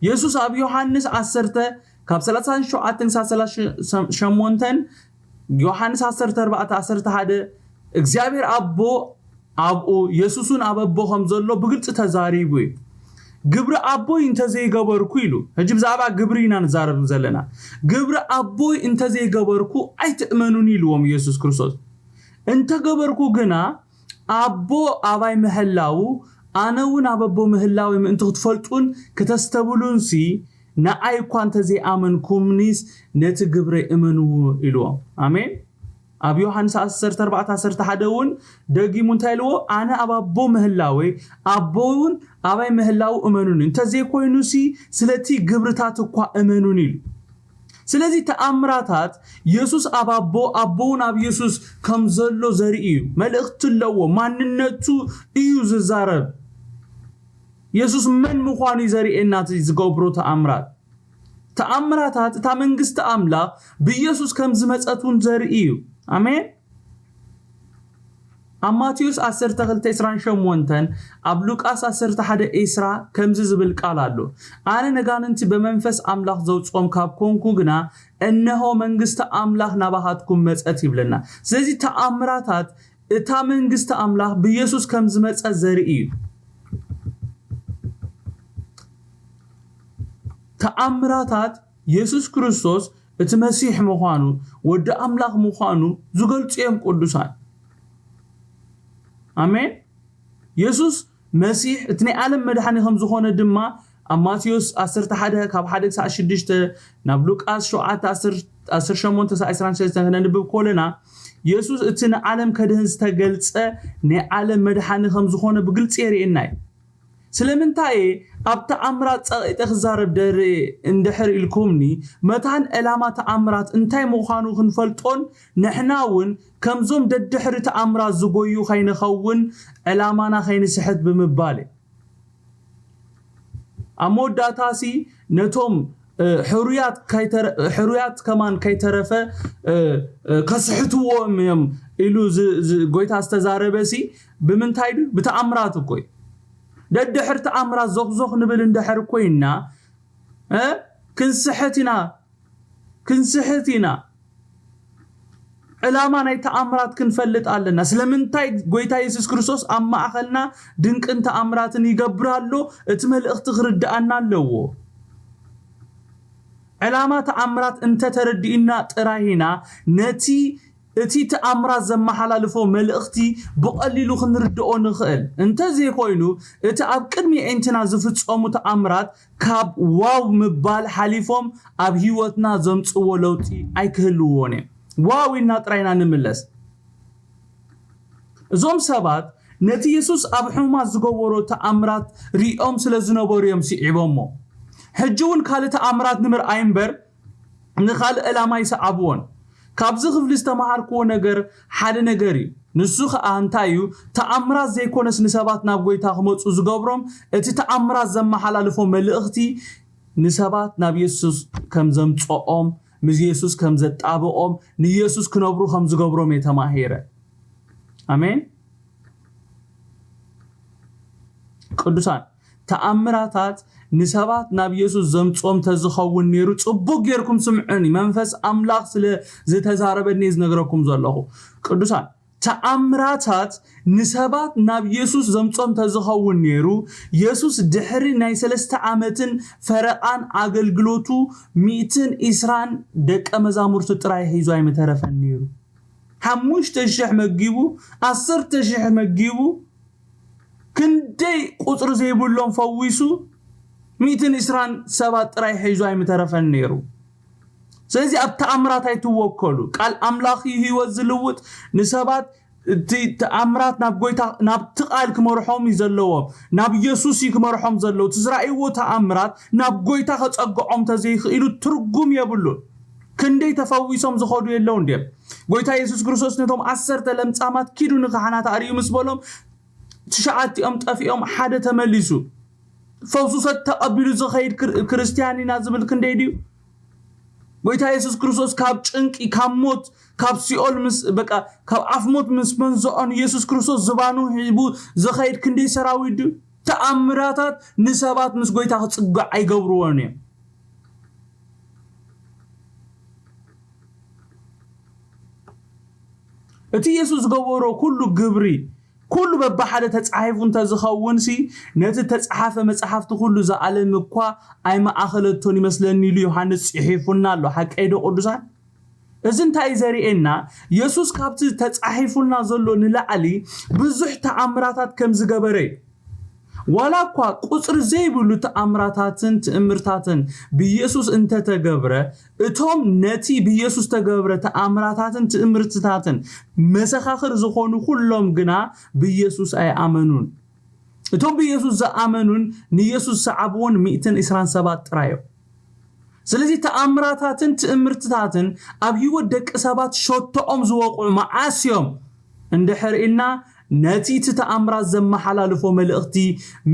የሱስ ኣብ ዮሃንስ ዓሰርተ ካብ ሰላሳን ሸውዓተን ክሳብ ሰላሳን ሸሞንተን፣ ዮሃንስ ዓሰርተ ኣርባዕተ ዓሰርተ ሓደ፣ እግዚኣብሔር ኣቦ ኣብኡ፣ የሱስ እውን ኣብ ኣቦ ከም ዘሎ ብግልጺ ተዛሪቡ እዩ። "ግብሪ ኣቦይ እንተዘይገበርኩ" ኢሉ። ሕጂ ብዛዕባ ግብሪ ኢና ንዛረብ ዘለና። "ግብሪ ኣቦይ እንተዘይገበርኩ ኣይትእመኑኒ" ኢልዎም የሱስ ክርስቶስ። "እንተገበርኩ ግና ኣቦ ኣባይ ምህላዉ፣ ኣነ እውን ኣብ ኣቦ ምህላወይ ምእንቲ ክትፈልጡን ክተስተብሉንሲ፣ ንኣይ እኳ እንተዘይኣመንኩምኒስ ነቲ ግብረይ እመንዎ" ኢልዎም። ኣሜን። ኣብ ዮሃንስ ዓሰርተ ኣርባዕተ ዓሰርተ ሓደ እውን ደጊሙ እንታይ ኢልዎ? "ኣነ ኣብ ኣቦ ምህላወይ፣ ኣቦ እውን ኣባይ ምህላዉ እመኑኒ፣ እንተዘይኮይኑሲ ስለቲ ግብርታት እኳ እመኑኒ" ኢሉ። ስለዚ ተኣምራታት የሱስ ኣብ ኣቦ፣ ኣቦ እውን ኣብ የሱስ ከም ዘሎ ዘርኢ እዩ። መልእኽቲ ኣለዎ። ማንነቱ እዩ ዝዛረብ። የሱስ መን ምዃኑ እዩ ዘርእየና እቲ ዝገብሮ ተኣምራት። ተኣምራታት እታ መንግስቲ ኣምላኽ ብየሱስ ከም ዝመጸት እውን ዘርኢ እዩ። ኣሜን። ኣብ ማቴዎስ ዓሰርተ ክልተ ዕስራን ሸሞንተን፣ ኣብ ሉቃስ ዓሰርተ ሓደ ዕስራ ከምዚ ዝብል ቃል ኣሎ፣ "ኣነ ነጋንንቲ ብመንፈስ ኣምላኽ ዘውጽኦም ካብ ኮንኩ ግና፣ እነሆ መንግስቲ ኣምላኽ ናባኻትኩም መጸት" ይብለና። ስለዚ ተኣምራታት እታ መንግስቲ ኣምላኽ ብየሱስ ከም ዝመጸ ዘርኢ እዩ። ተኣምራታት የሱስ ክርስቶስ እቲ መሲሕ ምዃኑ፣ ወዲ ኣምላኽ ምዃኑ ዝገልጹ እዮም ቅዱሳን። ኣሜን። የሱስ መሲሕ እቲ ናይ ዓለም መድሓኒ ከም ዝኾነ ድማ ኣብ ማቴዎስ ዓሰርተ ሓደ ካብ ሓደ ክሳዕ ሽዱሽተ፣ ናብ ሉቃስ ሸውዓተ ዓሰርተ ሸሞንተ ክሳዕ ዕስራን ሰለስተን ክነንብብ ከለና፣ የሱስ እቲ ንዓለም ከድህን ዝተገልጸ ናይ ዓለም መድሓኒ ከም ዝኾነ ብግልጺ የርእየና እዩ። ስለምንታይ እየ ኣብ ተኣምራት ጸቒጠ ክዛረብ ደሪ እንድሕር ኢልኩምኒ፣ መታን ዕላማ ተኣምራት እንታይ ምዃኑ ክንፈልጦን ንሕና እውን ከምዞም ደድሕሪ ተኣምራት ዝጎዩ ከይንኸውን ዕላማና ከይንስሕት ብምባል እየ። ኣብ መወዳእታሲ ነቶም፣ እ፣ ሕሩያት ከይተረ-፣ ሕሩያት ከማን ከይተረፈ፣ እ፣ እ፣ ከስሕትዎም እዮም ኢሉ ዝ-፣ ዝ-፣ ጎይታ ዝተዛረበሲ ብምንታይ ድዩ? ብተኣምራት እኮ እዩ። ደድሕሪ ተኣምራት ዞኽዞኽ ንብል እንድሕር ኮይና፣ እ፣ ክንስሕት ኢና፣ ክንስሕት ኢና። ዕላማ ናይ ተኣምራት ክንፈልጥ ኣለና። ስለምንታይ ጎይታ የሱስ ክርስቶስ ኣብ ማእኸልና ድንቅን ተኣምራትን ይገብር ኣሎ? እቲ መልእኽቲ ክርድኣና ኣለዎ። ዕላማ ተኣምራት እንተተረዲእና ጥራይ ኢና ነቲ፣ እቲ ተኣምራት ዘመሓላልፎ መልእኽቲ ብቐሊሉ ክንርድኦ ንኽእል። እንተዘይኮይኑ፣ እቲ ኣብ ቅድሚ ኣዒንትና ዝፍጸሙ ተኣምራት ካብ ዋው ምባል ሓሊፎም ኣብ ህይወትና ዘምጽዎ ለውጢ ኣይክህልዎን እዮም። ዋው ኢልና ጥራይ ኢና ንምለስ። እዞም ሰባት ነቲ የሱስ ኣብ ሕሙማት ዝገበሮ ተኣምራት ሪኦም ስለ ዝነበሩ እዮም ስዒቦሞ። ሕጂ እውን ካልእ ተኣምራት ንምርኣይ እምበር ንኻልእ ዕላማ ኣይሰዓብዎን። ካብዚ ክፍሊ ዝተምሃርክዎ ነገር ሓደ ነገር እዩ። ንሱ ኸኣ እንታይ እዩ? ተኣምራት ዘይኮነስ ንሰባት ናብ ጎይታ ክመጹ ዝገብሮም፣ እቲ ተኣምራት ዘመሓላልፎ መልእኽቲ ንሰባት ናብ የሱስ ከም ዘምጽኦም፣ ምስ የሱስ ከም ዘጣብቖም፣ ንየሱስ ክነብሩ ከም ዝገብሮም እየ ተማሂረ። ኣሜን። ቅዱሳን፣ ተኣምራታት ንሰባት ናብ የሱስ ዘምጽኦም ተዝኸውን ነይሩ፣ ጽቡቕ ጌርኩም ስምዑኒ፣ መንፈስ ኣምላኽ ስለ ዝተዛረበኒ እየ ዝነግረኩም ዘለኹ። ቅዱሳን፣ ተኣምራታት ንሰባት ናብ የሱስ ዘምጽኦም ተዝኸውን ነይሩ፣ የሱስ ድሕሪ ናይ ሰለስተ ዓመትን ፈረቓን ኣገልግሎቱ፣ ሚእትን ዕስራን ደቀ መዛሙርቲ ጥራይ ሒዙ ኣይምተረፈን ነይሩ። ሓሙሽተ ሽሕ መጊቡ፣ ዓሰርተ ሽሕ መጊቡ፣ ክንደይ ቁጽሪ ዘይብሎም ፈዊሱ፣ ሚእትን ዕስራን ሰባት ጥራይ ሒዙ ኣይምተረፈን ነይሩ። ስለዚ ኣብ ተኣምራት ኣይትወከሉ። ቃል ኣምላኽ እዩ ህይወት ዝልውጥ። ንሰባት እቲ ተኣምራት ናብ ጎይታ፣ ናብቲ ቃል ክመርሖም እዩ ዘለዎም። ናብ የሱስ እዩ ክመርሖም ዘለዎ። እቲ ዝረኣይዎ ተኣምራት ናብ ጎይታ ከጸግዖም ተዘይኽኢሉ ትርጉም የብሉን። ክንደይ ተፈዊሶም ዝኸዱ የለውን ድዮም? ጎይታ የሱስ ክርስቶስ ነቶም ዓሰርተ ለምጻማት "ኪዱ ንካህናት ኣርእዩ" ምስ በሎም፣ ትሽዓቲኦም ጠፊኦም፣ ሓደ ተመሊሱ። ፈውሱ ሰብ ተቐቢሉ ዝኸይድ ክር-፣ ክርስትያን ኢና ዝብል ክንደይ ድዩ? ጎይታ የሱስ ክርስቶስ ካብ ጭንቂ፣ ካብ ሞት፣ ካብ ሲኦል ምስ፣ በቃ፣ ካብ ኣፍ ሞት ምስ መንዝዖ ንየሱስ ክርስቶስ ዝባኑ ሒቡ ዝኸይድ ክንደይ ሰራዊት ድዩ? ተኣምራታት ንሰባት ምስ ጎይታ ክጽግዕ ኣይገብርዎን እዮም። እቲ የሱስ ዝገበሮ ኩሉ ግብሪ፣ ኩሉ በብሓደ ተጻሒፉ እንተዝኸውንሲ፣ ነቲ ተጻሓፈ መጻሕፍቲ ኩሉ እዛ ዓለም እኳ ኣይመኣኸለቶን ይመስለኒ ኢሉ ዮሃንስ ጽሒፉና ኣሎ። ሓቀይ ዶ ቅዱሳን? እዚ እንታይ እዩ ዘርእየና? የሱስ ካብቲ ተጻሒፉልና ዘሎ ንላዕሊ ብዙሕ ተኣምራታት ከም ዝገበረ እዩ። ዋላ እኳ ቁጽሪ ዘይብሉ ተኣምራታትን ትእምርታትን ብየሱስ እንተተገብረ፣ እቶም ነቲ ብየሱስ ተገብረ ተኣምራታትን ትእምርትታትን መሰኻኽር ዝኾኑ ኩሎም ግና ብየሱስ ኣይኣመኑን። እቶም ብየሱስ ዝኣመኑን ንየሱስ ዝሰዓብዎን ሚእትን ዕስራን ሰባት ጥራይ እዮም። ስለዚ ተኣምራታትን ትእምርትታትን ኣብ ህይወት ደቂ ሰባት ሸቶኦም ዝወቕዑ መዓስ እዮም እንድሕር ኢልና፣ ነቲ እቲ ተኣምራት ዘመሓላልፎ መልእኽቲ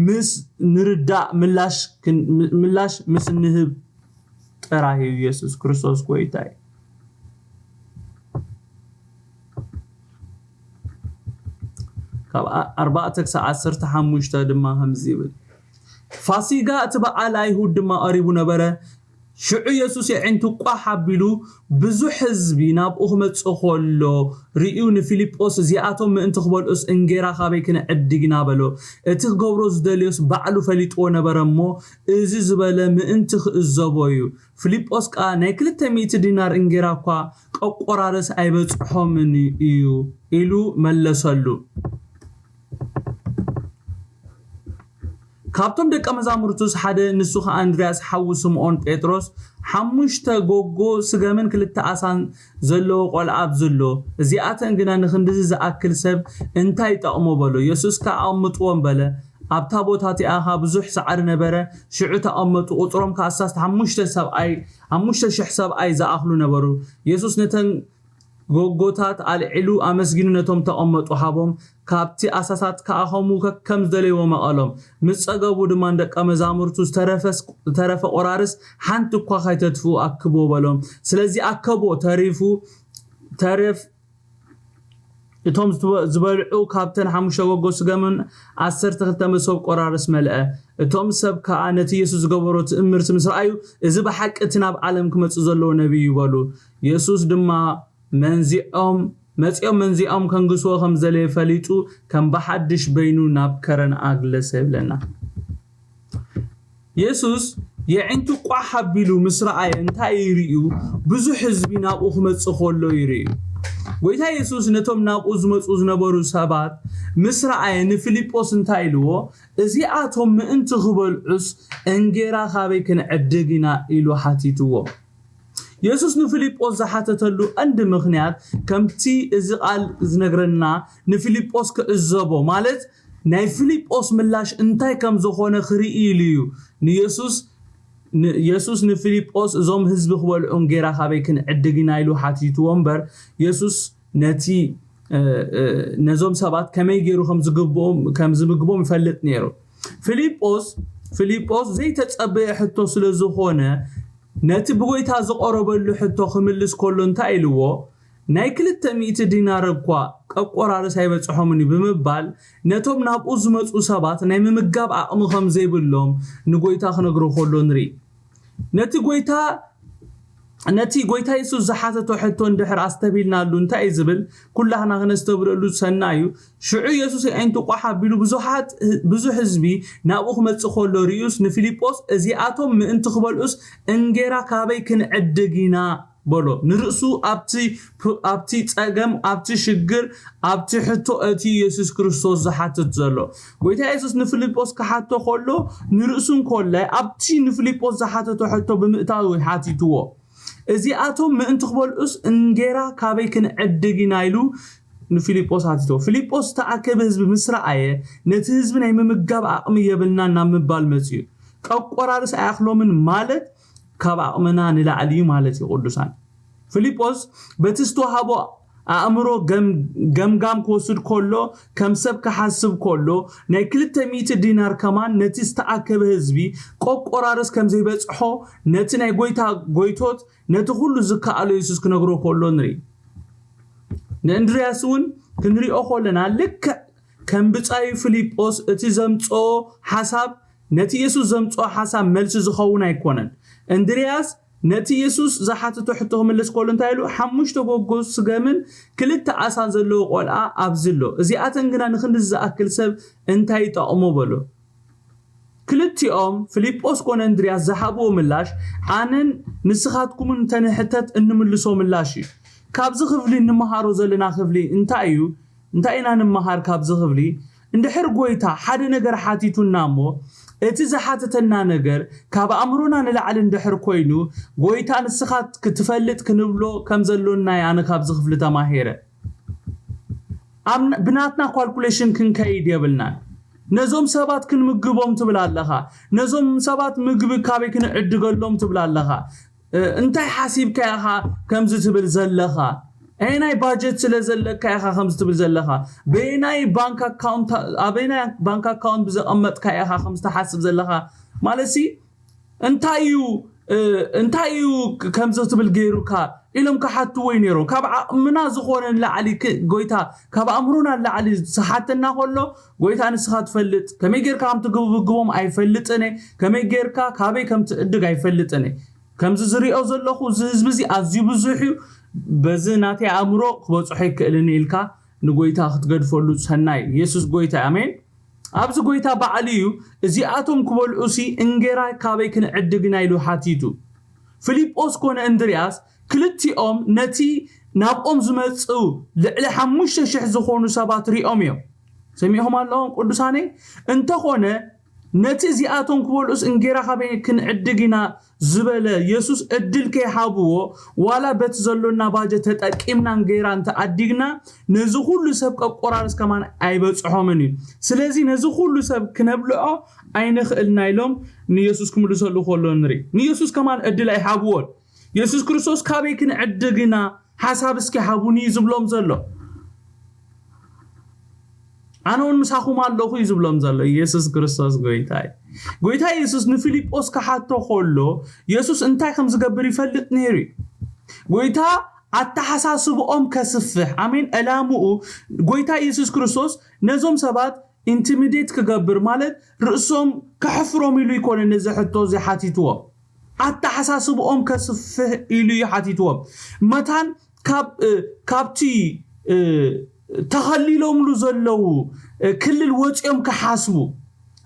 ምስ ንርዳእ ምላሽ ክን- ም- ምላሽ ምስ ንህብ ጥራይ እዩ። የሱስ ክርስቶስ ጎይታ እዩ። ካብ ኣ- ኣርባዕተ ክሳብ ዓሰርተ ሓሙሽተ ድማ ከምዚ ይብል፣ ፋሲጋ እቲ በዓል ኣይሁድ ድማ ቀሪቡ ነበረ። ሽዑ የሱስ የዒንቱ ቋሕ ኣቢሉ ብዙሕ ህዝቢ ናብኡ ክመጽእ ከሎ ርእዩ ንፊልጶስ፣ "እዚኣቶም ምእንቲ ክበልዑስ እንጌራ ካበይ ክንዕድግ ኢና?" በሎ። እቲ ክገብሮ ዝደልዮስ ባዕሉ ፈሊጥዎ ነበረ እሞ፣ እዚ ዝበለ ምእንቲ ክእዘቦ እዩ። ፊልጶስ ከኣ፣ "ናይ ክልተ ሚእቲ ዲናር እንጌራ እኳ ቀቆራርስ ኣይበጽሖምን እዩ" ኢሉ መለሰሉ። ካብቶም ደቀ መዛሙርቱስ ሓደ፣ ንሱ ኸኣ እንድርያስ ሓዉ ስምዖን ጴጥሮስ፣ ሓሙሽተ ጎጎ ስገምን ክልተ ኣሳን ዘለዎ ቆልዓ ኣብዚ ኣሎ። እዚኣተን ግና ንኽንድዚ ዝኣክል ሰብ እንታይ ይጠቕሞ? በሎ። የሱስ ከኣ፣ "ኣቕምጥዎም" በለ። ኣብታ ቦታ እቲኣ ኸኣ ብዙሕ ሳዕሪ ነበረ። ሽዑ ተቐመጡ። ቁጽሮም ከኣ ኣስታት ሓሙሽተ ሰብኣይ፣ ሓሙሽተ ሽሕ ሰብኣይ ዝኣኽሉ ነበሩ። የሱስ ነተን ጎጎታት ኣልዒሉ ኣመስጊኑ ነቶም ተቐመጡ ሃቦም። ካብቲ ኣሳታት ከኣ ከምኡ ከከም ዝደለይዎ መቐሎም። ምስ ጸገቡ ድማ ንደቀ መዛሙርቱ፣ "ዝተረፈስ-፣ ዝተረፈ ቆራርስ ሓንቲ እኳ ካይተትፍኡ ኣክብዎ" በሎም። ስለዚ ኣከቦ። ተሪፉ፣ ተረፍ-፣ እቶም ዝትበ-፣ ዝበልዑ ካብተን ሓሙሽተ ጎጎ ስገምን ዓሰርተ ክልተ መሶብ ቆራርስ መልአ። እቶም ሰብ ከኣ ነቲ የሱስ ዝገበሮ ትእምርቲ ምስ ረኣዩ፣ "እዚ ብሓቂ እቲ ናብ ዓለም ክመጽእ ዘለዎ ነቢይ እዩ" በሉ። የሱስ ድማ መንዚዖም፣ መጺኦም መንዚዖም ከንግስዎ ከም ዝደለየ ፈሊጡ፣ ከም ብሓድሽ በይኑ ናብ ከረን ኣግለሰ ይብለና። የሱስ የዒንቱ ቋሕ ኣቢሉ ምስ ረኣየ እንታይ እዩ ርእዩ? ብዙሕ ህዝቢ ናብኡ ክመጽእ ከሎ እዩ ርእዩ። ጎይታ የሱስ ነቶም ናብኡ ዝመጹ ዝነበሩ ሰባት ምስ ረኣየ ንፊልጶስ እንታይ ኢልዎ? "እዚኣቶም ምእንቲ ክበልዑስ እንጌራ ካበይ ክንዕድግ ኢና?" ኢሉ ሓቲትዎ። የሱስ ንፊልጶስ ዝሓተተሉ ቀንዲ ምኽንያት፣ ከምቲ እዚ ቃል ዝነግረና፣ ንፊልጶስ ክዕዘቦ፣ ማለት ናይ ፊልጶስ ምላሽ እንታይ ከም ዝኾነ ክርኢ ኢሉ እዩ። ንየሱስ ን-፣ የሱስ ንፊልጶስ፣ "እዞም ህዝቢ ክበልዑ እንጌራ ካበይ ክንዕድግ ኢና?" ኢሉ ሓቲትዎ እምበር፣ የሱስ ነቲ፣ እ፣ እ፣ ነዞም ሰባት ከመይ ገይሩ ከም ዝግብኦም፣ ከም ዝምግቦም ይፈልጥ ነይሩ። ፊልጶስ፣ ፊልጶስ ዘይተጸበየ ሕቶ ስለ ዝኾነ፣ ነቲ ብጎይታ ዝቐረበሉ ሕቶ ክምልስ ከሎ እንታይ ኢልዎ? "ናይ ክልተ ሚእቲ ዲናር እኳ ቀቆራርስ ኣይበጽሖምን እዩ" ብምባል፣ ነቶም ናብኡ ዝመጹ ሰባት ናይ ምምጋብ ዓቕሚ ከም ዘይብሎም ንጎይታ ክነግሮ ከሎ ንርኢ። ነቲ ጎይታ፣ ነቲ ጎይታ የሱስ ዝሓተቶ ሕቶ እንድሕር ኣስተብሂልናሉ እንታይ እዩ ዝብል? ኩላህና ክነስተብህለሉ ዝሰና እዩ። ሽዑ የሱስ የዒንቱ ቋሕ ኣቢሉ ብዙሓት፣ ብዙሕ ህዝቢ ናብኡ ክመጽእ ከሎ ርእዩስ ንፊልጶስ፣ "እዚኣቶም ምእንቲ ክበልዑስ እንጌራ ካበይ ክንዕድግ ኢና?" በሎ። ንርእሱ ኣብቲ ፕ-፣ ኣብቲ ጸገም፣ ኣብቲ ሽግር፣ ኣብቲ ሕቶ እቲ የሱስ ክርስቶስ ዝሓትት ዘሎ። ጎይታ የሱስ ንፊልጶስ ክሓቶ ከሎ፣ ንርእሱ እንኮላይ ኣብቲ ንፊልጶስ ዝሓተቶ ሕቶ ብምእታው ሓቲትዎ። "እዚኣቶም ምእንቲ ክበልዑስ እንጌራ ካበይ ክንዕድግ ኢና?" ኢሉ ንፊልጶስ ሓቲትዎ። ፊልጶስ ዝተኣከበ ህዝቢ ምስ ረኣየ፣ "ነቲ ህዝቢ ናይ ምምጋብ ዓቕሚ የብልናን" ናብ ምባል መጺኡ። "ቀቆራርስ ኣይኣኽሎምን" ማለት ካብ ዓቕምና ንላዕሊ እዩ ማለት እዩ። ቅዱሳን፣ ፊልጶስ በቲ ዝተዋህቦ ኣእምሮ ገም-፣ ገምጋም ክወስድ ከሎ፣ ከም ሰብ ክሓስብ ከሎ፣ ናይ ክልተ ሚእቲ ዲናር ከማን ነቲ ዝተኣከበ ህዝቢ ቆቆራርስ ከም ዘይበጽሖ፣ ነቲ ናይ ጎይታ ጎይቶት፣ ነቲ ኩሉ ዝከኣሎ የሱስ ክነግሮ ከሎ ንርኢ። ንእንድርያስ እውን ክንሪኦ ከለና፣ ልክዕ ከም ብጻዩ ፊልጶስ፣ እቲ ዘምጽኦ ሓሳብ ነቲ የሱስ ዘምጽኦ ሓሳብ መልሲ ዝኸውን ኣይኮነን። እንድርያስ ነቲ የሱስ ዝሓተቶ ሕቶ ክምልስ ከሎ እንታይ ኢሉ? ሓሙሽተ ጎጎ ስገምን ክልተ ዓሳን ዘለዎ ቆልዓ ኣብዚ ኣሎ፣ እዚኣተን ግና ንክንድዚ ዝኣክል ሰብ እንታይ ይጠቕሞ? በሎ። ክልቲኦም ፊልጶስ ኮነ እንድርያስ ዝሃብዎ ምላሽ ኣነን ንስኻትኩምን እንተንሕተት እንምልሶ ምላሽ እዩ። ካብዚ ክፍሊ እንመሃሮ ዘለና ክፍሊ እንታይ እዩ? እንታይ ኢና ንመሃር ካብዚ ክፍሊ? እንድሕር ጎይታ ሓደ ነገር ሓቲቱና እሞ እቲ ዝሓተተና ነገር ካብ ኣእምሮና ንላዕሊ እንድሕር ኮይኑ ጎይታ ንስኻ ክትፈልጥ ክንብሎ ከም ዘሎና እየ ኣነ ካብዚ ክፍሊ ተማሂረ። ብናትና ካልኩሌሽን ክንከይድ የብልናን። ነዞም ሰባት ክንምግቦም ትብል ኣለኻ፣ ነዞም ሰባት ምግቢ ካበይ ክንዕድገሎም ትብል ኣለኻ። እንታይ ሓሲብካ ኢኻ ከምዚ ትብል ዘለኻ? ኣየናይ ባጀት ስለ ዘለካ ኢኻ ከምዚ ትብል ዘለኻ? በየናይ ባንክ ኣካውንት ኣበየናይ ባንክ ኣካውንት ብዘቐመጥካ ኢኻ ከምዚ ትሓስብ ዘለኻ? ማለት ሲ እንታይ እዩ እንታይ እዩ ከምዚ ትብል ገይሩካ ኢሎም ክሓትዎ እዩ ነይሮም። ካብ ዓቕምና ዝኾነ ንላዕሊ ጎይታ ካብ ኣእምሮና ንላዕሊ ዝሓተና ከሎ ጎይታ ንስኻ ትፈልጥ፣ ከመይ ጌርካ ከም ትግብግቦም ኣይፈልጥን እየ፣ ከመይ ጌርካ ካበይ ከም ትዕድግ ኣይፈልጥን እየ። ከምዚ ዝሪኦ ዘለኹ እዚ ህዝቢ እዚ ኣዝዩ ብዙሕ እዩ፣ በዚ ናተይ ኣእምሮ ክበፅሖ ኣይክእልን ኢልካ ንጎይታ ክትገድፈሉ ሰናይ። የሱስ ጎይታ እዩ። ኣሜን። ኣብዚ ጎይታ ባዕሉ እዩ እዚኣቶም ክበልዑሲ እንጌራ ካበይ ክንዕድግ ኢና ኢሉ ሓቲቱ። ፊልጶስ ኮነ እንድርያስ ክልቲኦም ነቲ ናብኦም ዝመጽኡ ልዕሊ ሓሙሽተ ሽሕ ዝኾኑ ሰባት ሪኦም እዮም። ሰሚዕኹም ኣለኹም ቅዱሳነይ? እንተኾነ ነቲ እዚኣቶም ክበልዑስ እንጌራ ካበይ ክንዕድግ ኢና ዝበለ የሱስ ዕድል ከይሃብዎ ዋላ በቲ ዘሎና ባጀት ተጠቂምና እንጌራ እንተዓዲግና ነዚ ኩሉ ሰብ ቀቆራርስ ከማን ኣይበጽሖምን እዩ። ስለዚ ነዚ ኩሉ ሰብ ክነብልዖ ኣይንኽእልና ኢሎም ንየሱስ ክምልሰሉ ከሎ ንርኢ። ንየሱስ ከማን ዕድል ኣይሃብዎን። የሱስ ክርስቶስ ካበይ ክንዕድግ ኢና ሓሳብ እስኪ ሃቡኒ እዩ ዝብሎም ዘሎ። ኣነ እውን ምሳኹም ኣለኹ እዩ ዝብሎም ዘሎ። ኢየሱስ ክርስቶስ ጎይታ እዩ። ጎይታ ኢየሱስ ንፊልጶስ ክሓቶ ከሎ የሱስ እንታይ ከም ዝገብር ይፈልጥ ነይሩ እዩ። ጎይታ ኣተሓሳስብኦም ከስፍሕ፣ ኣሜን፣ ዕላምኡ ጎይታ ኢየሱስ ክርስቶስ ነዞም ሰባት ኢንቲሚዴት ክገብር ማለት ርእሶም ከሕፍሮም ኢሉ ይኮነ ነዚ ሕቶ እዚ ሓቲትዎም። ኣተሓሳስብኦም ከስፍሕ ኢሉ እዩ ሓቲትዎም። መታን ካብ እ፣ ካብቲ እ፣ ተኸሊሎምሉ ዘለዉ እ፣ ክልል ወፂኦም ክሓስቡ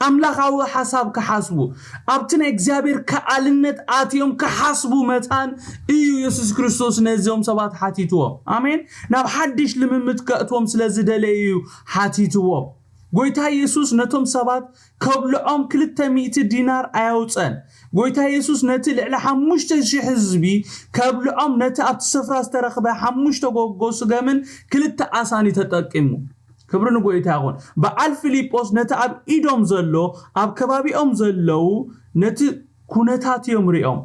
ኣምላኻዊ ሓሳብ ክሓስቡ ኣብቲ ናይ እግዚኣብሔር ከኣልነት ኣትዮም ክሓስቡ መታን እዩ የሱስ ክርስቶስ ነዚኦም ሰባት ሓቲትዎም። ኣሜን። ናብ ሓድሽ ልምምድ ከእትዎም ስለ ዝደለየ እዩ ሓቲትዎም። ጎይታ የሱስ ነቶም ሰባት ከብልዖም ክልተ ሚእቲ ዲናር ኣያውፀን። ጎይታ የሱስ ነቲ ልዕሊ ሓሙሽተ ሽሕ ህዝቢ ከብልዖም ነቲ ኣብቲ ስፍራ ዝተረኽበ ሓሙሽተ ጎጎ ስገምን ክልተ ዓሳን እዩ ተጠቂሙ። ክብሪ ንጎይታ ይኹን። በዓል ፊልጶስ ነቲ ኣብ ኢዶም ዘሎ ኣብ ከባቢኦም ዘለዉ ነቲ ኩነታት እዮም ሪኦም።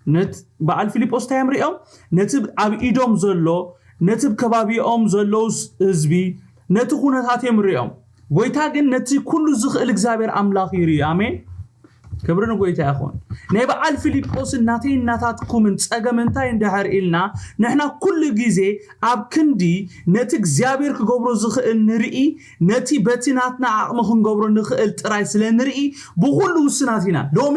ነት በዓል ፊልጶስ እንታይ እዮም ሪኦም? ነቲ ኣብ ኢዶም ዘሎ ነቲ ከባቢኦም ዘለዉ ህዝቢ ነቲ ኩነታት እዮም ሪኦም። ጎይታ ግን ነቲ ኩሉ ዝኽእል እግዚኣብሔር ኣምላኽ ይርኢ። ኣሜን። ክብሪ ንጎይታ ይኹን። ናይ በዓል ፊልጶስን ናተይን ናታትኩምን ጸገም እንታይ እንድሕር ኢልና ንሕና ኩሉ ግዜ ኣብ ክንዲ ነቲ እግዚኣብሔር ክገብሮ ዝኽእል ንርኢ፣ ነቲ በቲ ናትና ዓቕሚ ክንገብሮ ንኽእል ጥራይ ስለ ንርኢ ብኹሉ ውስናት ኢና። ሎሚ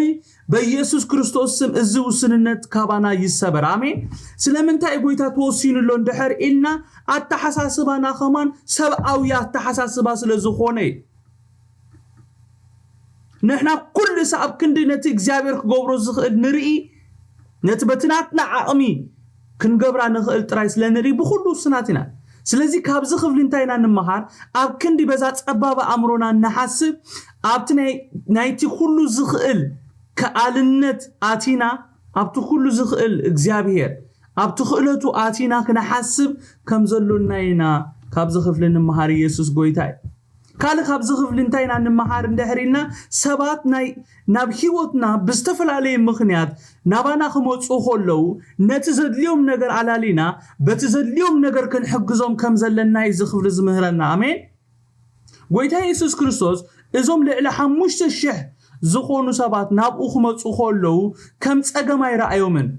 በኢየሱስ ክርስቶስ ስም እዚ ውስንነት ካባና ይሰበር። ኣሜን። ስለምንታይ ጎይታ ተወሲኑ ኣሎ እንድሕር ኢልና ኣተሓሳስባና ከማን ሰብኣዊ ኣተሓሳስባ ስለ ዝኾነ እዩ። ንሕና ኩሉ ሰብ ኣብ ክንዲ ነቲ እግዚኣብሔር ክገብሮ ዝኽእል ንርኢ፣ ነቲ በቲ ናትና ዓቕሚ ክንገብራ ንኽእል ጥራይ ስለ ንርኢ ብኹሉ ውስናት ኢና። ስለዚ ካብዚ ክፍሊ እንታይ ኢና ንምሃር? ኣብ ክንዲ በዛ ጸባብ ኣእምሮና ንሓስብ ኣብቲ ናይ ናይቲ ኩሉ ዝኽእል ከኣልነት ኣቲና ኣብቲ ኩሉ ዝኽእል እግዚኣብሔር ኣብቲ ክእለቱ ኣቲና ክንሓስብ ከም ዘሎና ኢና ካብዚ ክፍሊ ንምሃር። ኢየሱስ ጎይታ እዩ። ካልእ ካብዚ ክፍሊ እንታይ ኢና ንምሃር እንድሕር ኢልና ሰባት ናይ ናብ ህይወትና ብዝተፈላለየ ምኽንያት ናባና ክመፁ ከለዉ ነቲ ዘድልዮም ነገር ኣላሊና በቲ ዘድልዮም ነገር ክንሕግዞም ከም ዘለና እዩ እዚ ክፍሊ ዝምህረና። ኣሜን። ጎይታ የሱስ ክርስቶስ እዞም ልዕሊ ሓሙሽተ ሽሕ ዝኾኑ ሰባት ናብኡ ክመፁ ከለዉ ከም ፀገም ኣይረኣዮምን።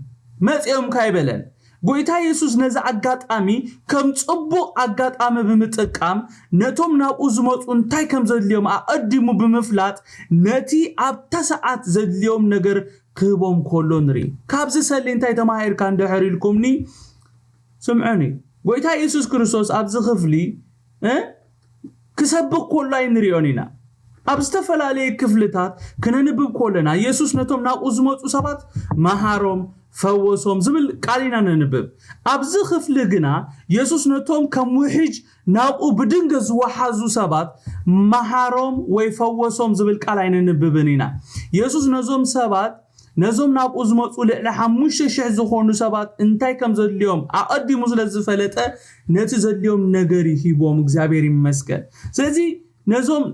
መፂኦም ካይበለን ጎይታ የሱስ ነዚ ኣጋጣሚ ከም ጽቡቕ ኣጋጣሚ ብምጥቃም፣ ነቶም ናብኡ ዝመጹ እንታይ ከም ዘድልዮም ኣቐዲሙ ብምፍላጥ፣ ነቲ ኣብታ ሰዓት ዘድልዮም ነገር ክህቦም ከሎ ንርኢ። ካብዚ ሰሊ እንታይ ተማሂርካ እንድሕር ኢልኩምኒ፣ ስምዑኒ። ጎይታ የሱስ ክርስቶስ ኣብዚ ክፍሊ፣ እ፣ ክሰብኽ ከሎ ኣይንሪኦን ኢና። ኣብ ዝተፈላለየ ክፍልታት ክነንብብ ከለና፣ የሱስ ነቶም ናብኡ ዝመጹ ሰባት መሃሮም፣ ፈወሶም ዝብል ቃል ኢና ነንብብ። ኣብዚ ክፍሊ ግና፣ የሱስ ነቶም ከም ውሕጅ ናብኡ ብድንገት ዝወሓዙ ሰባት መሃሮም ወይ ፈወሶም ዝብል ቃል ኣይነንብብን ኢና። የሱስ ነዞም ሰባት፣ ነዞም ናብኡ ዝመጹ ልዕሊ ሓሙሽተ ሽሕ ዝኾኑ ሰባት እንታይ ከም ዘድልዮም ኣቐዲሙ ስለ ዝፈለጠ፣ ነቲ ዘድልዮም ነገር ሂቦም። እግዚኣብሔር ይመስገን። ስለዚ ነዞም፣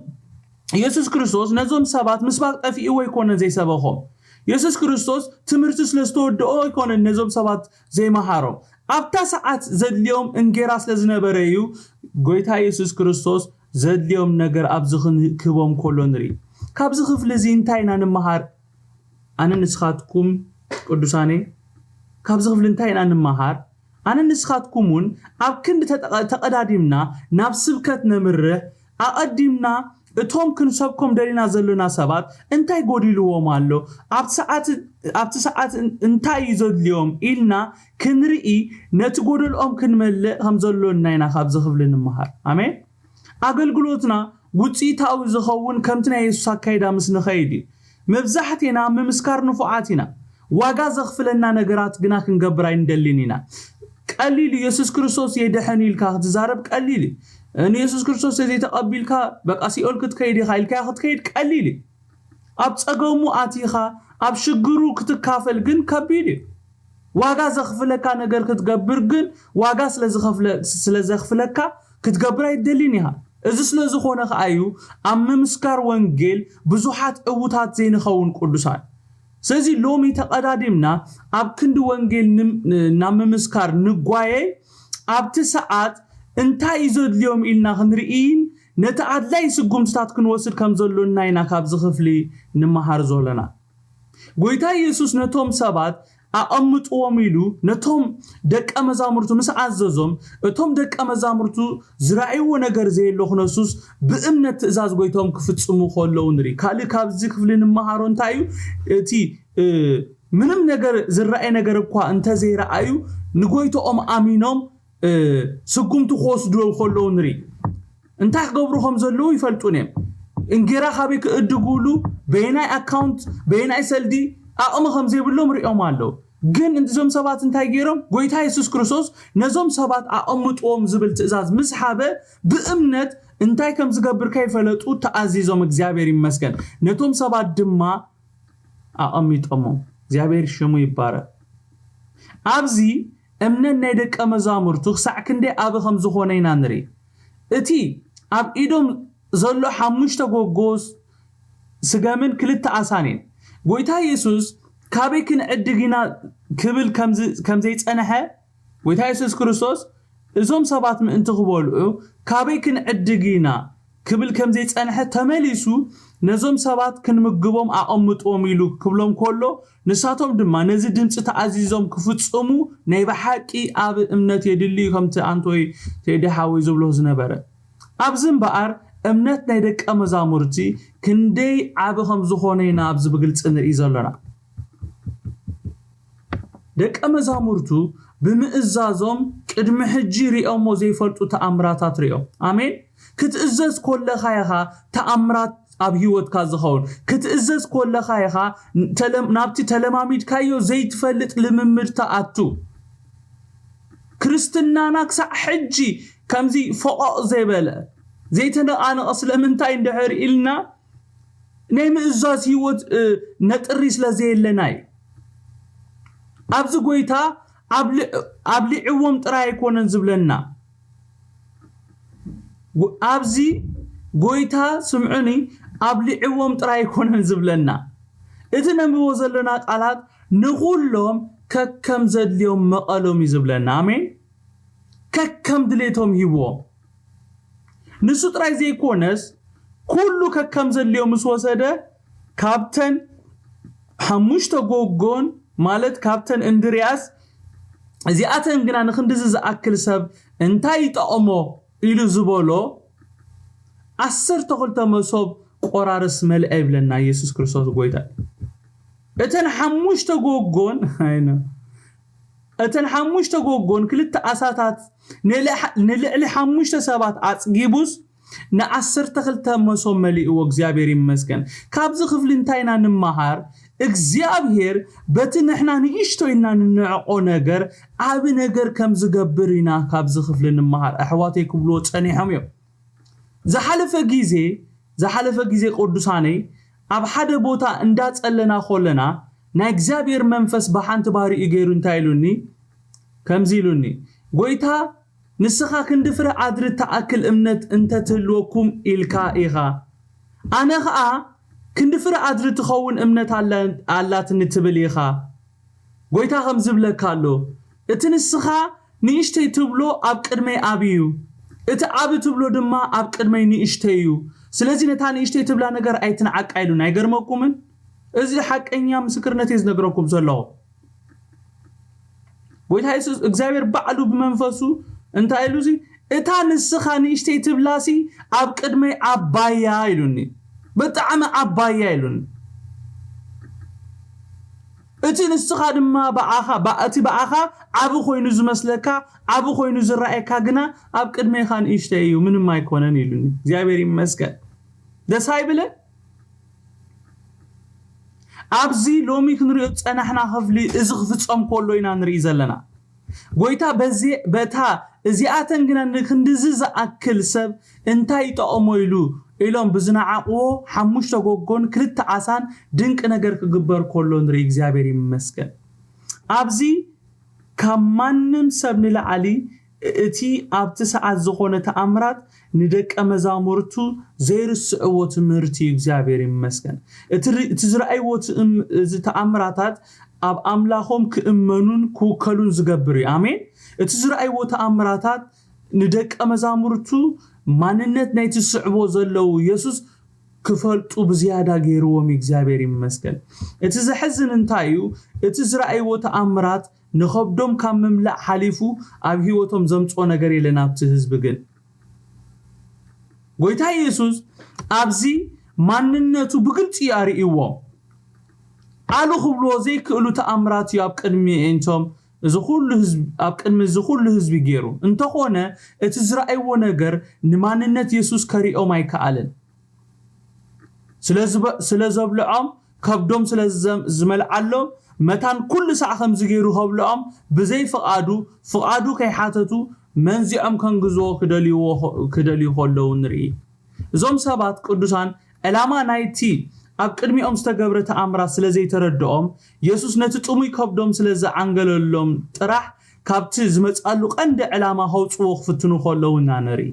የሱስ ክርስቶስ ነዞም ሰባት ምስባክ ጠፊእዎ ኣይኮነን ዘይሰበኾም። የሱስ ክርስቶስ ትምህርቲ ስለ ዝተወደኦ ኣይኮነን ነዞም ሰባት ዘይመሃሮም። ኣብታ ሰዓት ዘድልዮም እንጌራ ስለ ዝነበረ እዩ። ጎይታ የሱስ ክርስቶስ ዘድልዮም ነገር ኣብዚ ክን-፣ ክህቦም ከሎ ንርኢ። ካብዚ ክፍሊ እዚ እንታይ ኢና ንምሃር? ኣነ ንስኻትኩም ቅዱሳነይ፣ ካብዚ ክፍሊ እንታይ ኢና ንምሃር? ኣነ ንስኻትኩም እውን ኣብ ክንዲ ተጠቐ-፣ ተቐዳዲምና ናብ ስብከት ነምርሕ፣ ኣቐዲምና እቶም ክንሰብኮም ደሊና ዘሎና ሰባት እንታይ ጎዲልዎም ኣሎ፣ ኣብቲ ሰዓት፣ ኣብቲ ሰዓት እን-፣ እንታይ እዩ ዘድልዮም ኢልና ክንርኢ፣ ነቲ ጎደልኦም ክንመልእ ከም ዘሎና ኢና ካብዚ ክፍሊ ንምሃር። ኣሜን። ኣገልግሎትና ውጽኢታዊ ዝኸውን ከምቲ ናይ የሱስ ኣካይዳ ምስ ንኸይድ እዩ። መብዛሕቴና ምምስካር ንፉዓት ኢና። ዋጋ ዘኽፍለና ነገራት ግና ክንገብር ኣይንደልን ኢና። ቀሊል እዩ። የሱስ ክርስቶስ የድሕን ኢልካ ክትዛረብ ቀሊል እዩ። ንየሱስ ክርስቶስ ተዘይተቐቢልካ በቃ ሲኦል ክትከይድ ኢኻ ኢልካ ክትከይድ ቀሊል እዩ። ኣብ ጸገሙ ኣቲኻ ኣብ ሽግሩ ክትካፈል ግን ከቢድ እዩ። ዋጋ ዘኽፍለካ ነገር ክትገብር ግን ዋጋ ስለ ዝኸፍለ-፣ ስለ ዘኽፍለካ ክትገብር ኣይትደልን ኢኻ። እዚ ስለ ዝኾነ ከኣ እዩ ኣብ ምምስካር ወንጌል ብዙሓት ዕዉታት ዘይንኸውን ቅዱሳን። ስለዚ ሎሚ ተቐዳዲምና ኣብ ክንዲ ወንጌል ንም-፣ ናብ ምምስካር ንጓየይ፣ ኣብቲ ሰዓት እንታይ እዩ ዘድልዮም ኢልና ክንርእይን ነቲ ኣድላይ ስጉምትታት ክንወስድ ከም ዘሎና ኢና ካብዚ ክፍሊ ንመሃር ዘሎና። ጎይታ የሱስ ነቶም ሰባት ኣቐምጥዎም ኢሉ ነቶም ደቀ መዛሙርቱ ምስ ኣዘዞም፣ እቶም ደቀ መዛሙርቱ ዝረኣይዎ ነገር ዘየሎ ክነሱስ ብእምነት ትእዛዝ ጎይቶም ክፍጽሙ ከለዉ ንርኢ። ካልእ ካብዚ ክፍሊ ንመሃሮ እንታይ እዩ? እቲ፣ እ፣ ምንም ነገር ዝረኣይ ነገር እኳ እንተዘይረኣዩ ንጎይቶኦም ኣሚኖም፣ እ፣ ስጉምቲ ክወስዱ ከለዉ ንርኢ። እንታይ ክገብሩ ከም ዘለዉ ይፈልጡን እዮም። እንጌራ ካበይ ክእድጉሉ፣ በየናይ ኣካውንት፣ በየናይ ሰልዲ ኣቕሚ ከም ዘይብሎም ሪኦም ኣለዉ። ግን እዞም ሰባት እንታይ ገይሮም? ጎይታ የሱስ ክርስቶስ ነዞም ሰባት ኣቐምጥዎም ዝብል ትእዛዝ ምስ ሃበ፣ ብእምነት እንታይ ከም ዝገብር ከይፈለጡ ተኣዚዞም፣ እግዚኣብሔር ይመስገን። ነቶም ሰባት ድማ ኣቐሚጦሞም። እግዚኣብሔር ሽሙ ይባረክ። ኣብዚ እምነት ናይ ደቀ መዛሙርቱ ክሳዕ ክንደይ ዓቢ ከም ዝኾነ ኢና ንርኢ። እቲ ኣብ ኢዶም ዘሎ ሓሙሽተ ጎጎስ ስገምን ክልተ ኣሳን እየን። ጎይታ የሱስ ካበይ ክንዕድግ ኢና ክብል ከምዚ-፣ ከም ዘይጸንሐ፣ ጎይታ የሱስ ክርስቶስ እዞም ሰባት ምእንቲ ክበልዑ ካበይ ክንዕድግ ኢና ክብል ከም ዘይጸንሐ ተመሊሱ፣ ነዞም ሰባት ክንምግቦም ኣቐምጥዎም ኢሉ ክብሎም ከሎ፣ ንሳቶም ድማ ነዚ ድምጺ ተኣዚዞም ክፍጽሙ ናይ ብሓቂ ዓቢ እምነት የድሊ እዩ፣ ከምቲ ኣንቶይ ቴዲ ሓወይ ዝብሎ ዝነበረ። ኣብዚ እምበኣር እምነት ናይ ደቀ መዛሙርቲ ክንደይ ዓቢ ከም ዝኾነ ኢና ኣብዚ ብግልጺ ንርኢ ዘሎና። ደቀ መዛሙርቱ ብምእዛዞም ቅድሚ ሕጂ ሪኦሞ ዘይፈልጡ ተኣምራታት ሪኦም። ኣሜን። ክትእዘዝ ኮለኻ ኢኻ ተኣምራት ኣብ ህይወትካ ዝኸውን። ክትእዘዝ ኮለኻ ኢኻ ተለም-፣ ናብቲ ተለማሚድካዮ ዘይትፈልጥ ልምምድ ትኣቱ። ክርስትናና ክሳዕ ሕጂ ከምዚ ፎቖቕ ዘይበለ፣ ዘይተነቓነቐ ስለምንታይ እንድሕር ኢልና፣ ናይ ምእዛዝ ህይወት፣ እ፣ ነጥሪ ስለ ዘየለና እዩ። ኣብዚ ጎይታ ኣብ ል-፣ ኣብሊዕዎም ጥራይ ኣይኮነን ዝብለና። ጎ-፣ ኣብዚ ጎይታ፣ ስምዑኒ፣ ኣብሊዕዎም ጥራይ ኣይኮነን ዝብለና። እቲ ነንብቦ ዘለና ቃላት ንኹሎም ከከም ዘድልዮም መቐሎም እዩ ዝብለና። ኣሜን። ከከም ድሌቶም ሂብዎም። ንሱ ጥራይ ዘይኮነስ፣ ኩሉ ከከም ዘድልዮ ምስ ወሰደ፣ ካብተን ሓሙሽተ ጎጎን፣ ማለት ካብተን እንድርያስ እዚኣተን ግና ንክንድዚ ዝኣክል ሰብ እንታይ ይጠቕሞ ኢሉ ዝበሎ ዓሰርተ ክልተ መሶብ ቆራርስ መልአ ይብለና ኢየሱስ ክርስቶስ ጎይታ። እተን ሓሙሽተ ጎጎን እተን ሓሙሽተ ጎጎን ክልተ ኣሳታት ንልዕሊ ሓሙሽተ ሰባት ኣፅጊቡስ ንዓሰርተ ክልተ መሶብ መሊእዎ። እግዚኣብሔር ይመስገን። ካብዚ ክፍሊ እንታይ ኢና ንመሃር? እግዚኣብሔር በቲ ንሕና ንእሽቶ ኢልና ንንዕቆ ነገር ዓቢ ነገር ከም ዝገብር ኢና ካብዚ ክፍሊ ንመሃር። ኣሕዋተይ ክብልዎ ጸኒሖም እዮም። ዝሓለፈ ግዜ ዝሓለፈ ግዜ ቅዱሳነይ ኣብ ሓደ ቦታ እንዳጸለና ኮለና ናይ እግዚኣብሔር መንፈስ ብሓንቲ ባህሪኡ ገይሩ እንታይ ኢሉኒ? ከምዚ ኢሉኒ፣ ጎይታ ንስኻ ክንዲ ፍረ ኣድሪ ትኣክል እምነት እንተትህልወኩም ኢልካ ኢኻ። ኣነ ኸኣ ክንዲ ፍረ ኣድሪ ትኸውን እምነት ኣላትኒ ትብል ኢኻ። ጎይታ ከም ዝብለካ ኣሎ፣ እቲ ንስኻ ንእሽተይ ትብሎ ኣብ ቅድመይ ዓቢ እዩ፣ እቲ ዓቢ ትብሎ ድማ ኣብ ቅድመይ ንእሽተይ እዩ። ስለዚ ነታ ንእሽተይ ትብላ ነገር ኣይትንዓቃ ኢሉና። ኣይገርመኩምን? እዚ ሓቀኛ ምስክርነት እየ ዝነግረኩም ዘለኹ። ጎይታ የሱስ እግዚኣብሔር ባዕሉ ብመንፈሱ እንታይ ኢሉ እዚ እታ ንስኻ ንእሽተይ ትብላሲ ኣብ ቅድመይ ዓባያ ኢሉኒ። ብጣዕሚ ዓባያ ኢሉኒ። እቲ ንስኻ ድማ ብኣኻ እቲ ብኣኻ ዓቢ ኮይኑ ዝመስለካ ዓቢ ኮይኑ ዝረኣየካ ግና ኣብ ቅድሜኻ ንእሽተይ እዩ፣ ምንም ኣይኮነን ኢሉኒ። እግዚኣብሔር ይመስገን። ደስ ኣይብልን? ኣብዚ ሎሚ ክንሪኦ ዝጸናሕና ክፍሊ እዚ ክፍጸም ከሎ ኢና ንርኢ ዘለና። ጎይታ በዚ በታ እዚኣተን ግና ንክንድዚ ዝኣክል ሰብ እንታይ ይጠቕሞ ኢሉ ኢሎም ብዝነዓቕዎ ሓሙሽተ ጎጎን ክልተ ዓሳን ድንቂ ነገር ክግበር ከሎ ንርኢ። እግዚኣብሔር ይመስገን። ኣብዚ ካብ ማንም ሰብ ንላዕሊ እቲ ኣብቲ ሰዓት ዝኾነ ተኣምራት ንደቀ መዛሙርቱ ዘይርስዕዎ ትምህርቲ እዩ። እግዚኣብሔር ይመስገን። እቲ ር- እቲ ዝረኣይዎ ትእም- እዚ ተኣምራታት ኣብ ኣምላኾም ክእመኑን ክውከሉን ዝገብር እዩ። ኣሜን። እቲ ዝረኣይዎ ተኣምራታት ንደቀ መዛሙርቱ ማንነት ናይቲ ስዕቦ ዘለዉ የሱስ ክፈልጡ ብዝያዳ ገይርዎም እዩ። እግዚኣብሔር ይመስገን። እቲ ዘሕዝን እንታይ እዩ? እቲ ዝረኣይዎ ተኣምራት ንኸብዶም ካብ ምምላእ ሓሊፉ ኣብ ህይወቶም ዘምፅኦ ነገር የለን። ኣብቲ ህዝቢ ግን ጎይታ የሱስ ኣብዚ ማንነቱ ብግልፂ እዩ ኣርእይዎም። ኣሉ ክብልዎ ዘይክእሉ ተኣምራት እዩ ኣብ ቅድሚ እንቶም እዚ ኩሉ ህዝቢ ኣብ ቅድሚ እዚ ኩሉ ህዝቢ ገይሩ። እንተኾነ እቲ ዝረኣይዎ ነገር ንማንነት የሱስ ከሪኦም ኣይከኣለን። ስለ ዝበ- ስለ ዘብልዖም ከብዶም ስለ ዝዘም- ዝመልዓሎም መታን ኩሉ ሳዕ ከምዚ ገይሩ ከብልዖም ብዘይ ፍቓዱ ፍቓዱ ከይሓተቱ መንዚዖም ከንግዝዎ ክደልይዎ ክደልዩ ከለዉ ንርኢ። እዞም ሰባት ቅዱሳን ዕላማ ናይቲ ኣብ ቅድሚኦም ዝተገብረ ተኣምራት ስለ ዘይተረድኦም የሱስ ነቲ ጥሙይ ከብዶም ስለ ዝዓንገለሎም ጥራሕ ካብቲ ዝመጻሉ ቀንዲ ዕላማ ከውጽዎ ክፍትኑ ከለዉ ኢና ንርኢ።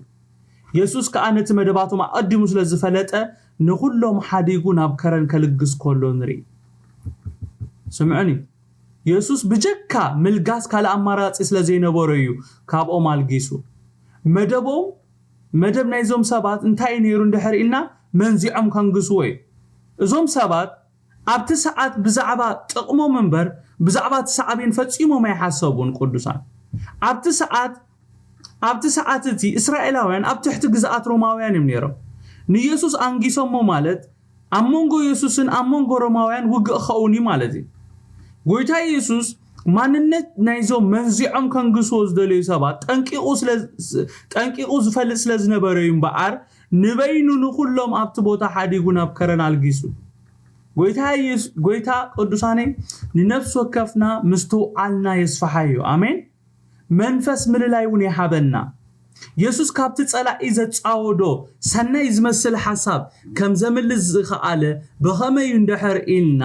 የሱስ ከኣ ነቲ መደባቶም ኣቐዲሙ ስለ ዝፈለጠ ንኹሎም ሓዲጉ ናብ ከረን ከልግስ ከሎ ንርኢ። ስምዑኒ፣ የሱስ ብጀካ ምልጋስ ካልእ ኣማራጺ ስለ ዘይነበሮ እዩ ካብኦም ኣልጊሱ። መደቦም መደብ ናይዞም ሰባት እንታይ እዩ ነይሩ እንድሕር ኢልና መንዚዖም ከንግስዎ እዩ። እዞም ሰባት ኣብቲ ሰዓት ብዛዕባ ጥቕሞም እምበር ብዛዕባ እቲ ሳዕቤን ፈጺሞም ኣይሓሰቡን። ቅዱሳን ኣብቲ ሰዓት ኣብቲ ሰዓት እቲ እስራኤላውያን ኣብ ትሕቲ ግዝኣት ሮማውያን እዮም ነይሮም። ንየሱስ ኣንጊሶሞ ማለት ኣብ መንጎ የሱስን ኣብ መንጎ ሮማውያን ውግእ ክኸውን እዩ ማለት እዩ። ጎይታ የሱስ ማንነት ናይዞም መንዚዖም ከንግስዎ ዝደለዩ ሰባት ጠንቂቑ ስለ ጠንቂቑ ዝፈልጥ ስለ ዝነበረ እዩ እምበኣር ንበይኑ ንኹሎም ኣብቲ ቦታ ሓዲጉ ናብ ከረን ኣልጊሱ። ጎይታ የሱ- ጎይታ ቅዱሳነይ ንነፍሲ ወከፍና ምስትውዓልና የስፍሓዮ። ኣሜን። መንፈስ ምልላይ እውን ይሃበና። የሱስ ካብቲ ጸላኢ ዘጻወዶ ሰናይ ዝመስል ሓሳብ ከም ዘምልስ ዝኸኣለ ብኸመይ እዩ እንድሕር ኢልና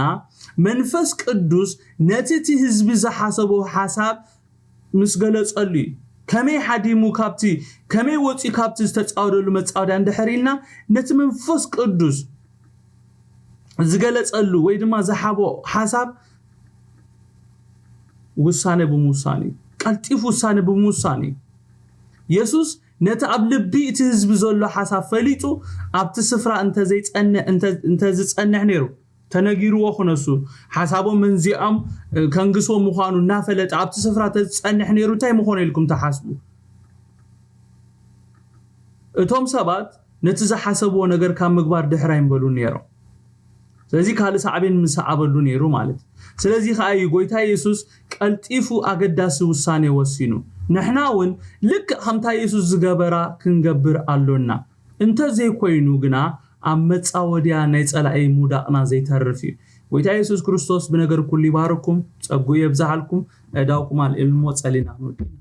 መንፈስ ቅዱስ ነቲ እቲ ህዝቢ ዝሓሰቦ ሓሳብ ምስ ገለጸሉ እዩ። ከመይ ሓዲሙ ካብቲ ከመይ ወፂኡ ካብቲ ዝተፃወደሉ መፃወድያ እንድሕር ኢልና ነቲ መንፈስ ቅዱስ ዝገለፀሉ ወይ ድማ ዝሓቦ ሓሳብ ውሳነ ብምውሳን እዩ። ቀልጢፉ ውሳነ ብምውሳን እዩ። የሱስ ነቲ ኣብ ልቢ እቲ ህዝቢ ዘሎ ሓሳብ ፈሊጡ ኣብቲ ስፍራ እንተዘይፀንሕ እንተ- እንተዝፀንሕ ነይሩ ተነጊርዎ ክነሱ ሓሳቦም መንዚዖም ከንግስዎ ምዃኑ እናፈለጠ ኣብቲ ስፍራ ተዝጸንሕ ነይሩ እንታይ ምኾነ ኢልኩም ትሓስቡ? እቶም ሰባት ነቲ ዝሓሰብዎ ነገር ካብ ምግባር ድሕር ኣይምበሉን ነይሮም። ስለዚ ካልእ ሳዕቤን ምሰዓበሉ ነይሩ ማለት እዩ። ስለዚ ከኣ እዩ ጎይታ የሱስ ቀልጢፉ ኣገዳሲ ውሳኔ ወሲኑ። ንሕና እውን ልክዕ ከምታ የሱስ ዝገበራ ክንገብር ኣሎና። እንተዘይኮይኑ ግና ኣብ መጻወድያ ናይ ጸላኢ ምውዳቕና ዘይተርፍ እዩ። ጎይታ የሱስ ክርስቶስ ብነገር ኩሉ ይባርኩም፣ ጸግኡ የብዝሓልኩም። ኣእዳውኩም ኣልዒልሞ ጸሊና ክንውድእ ኢና።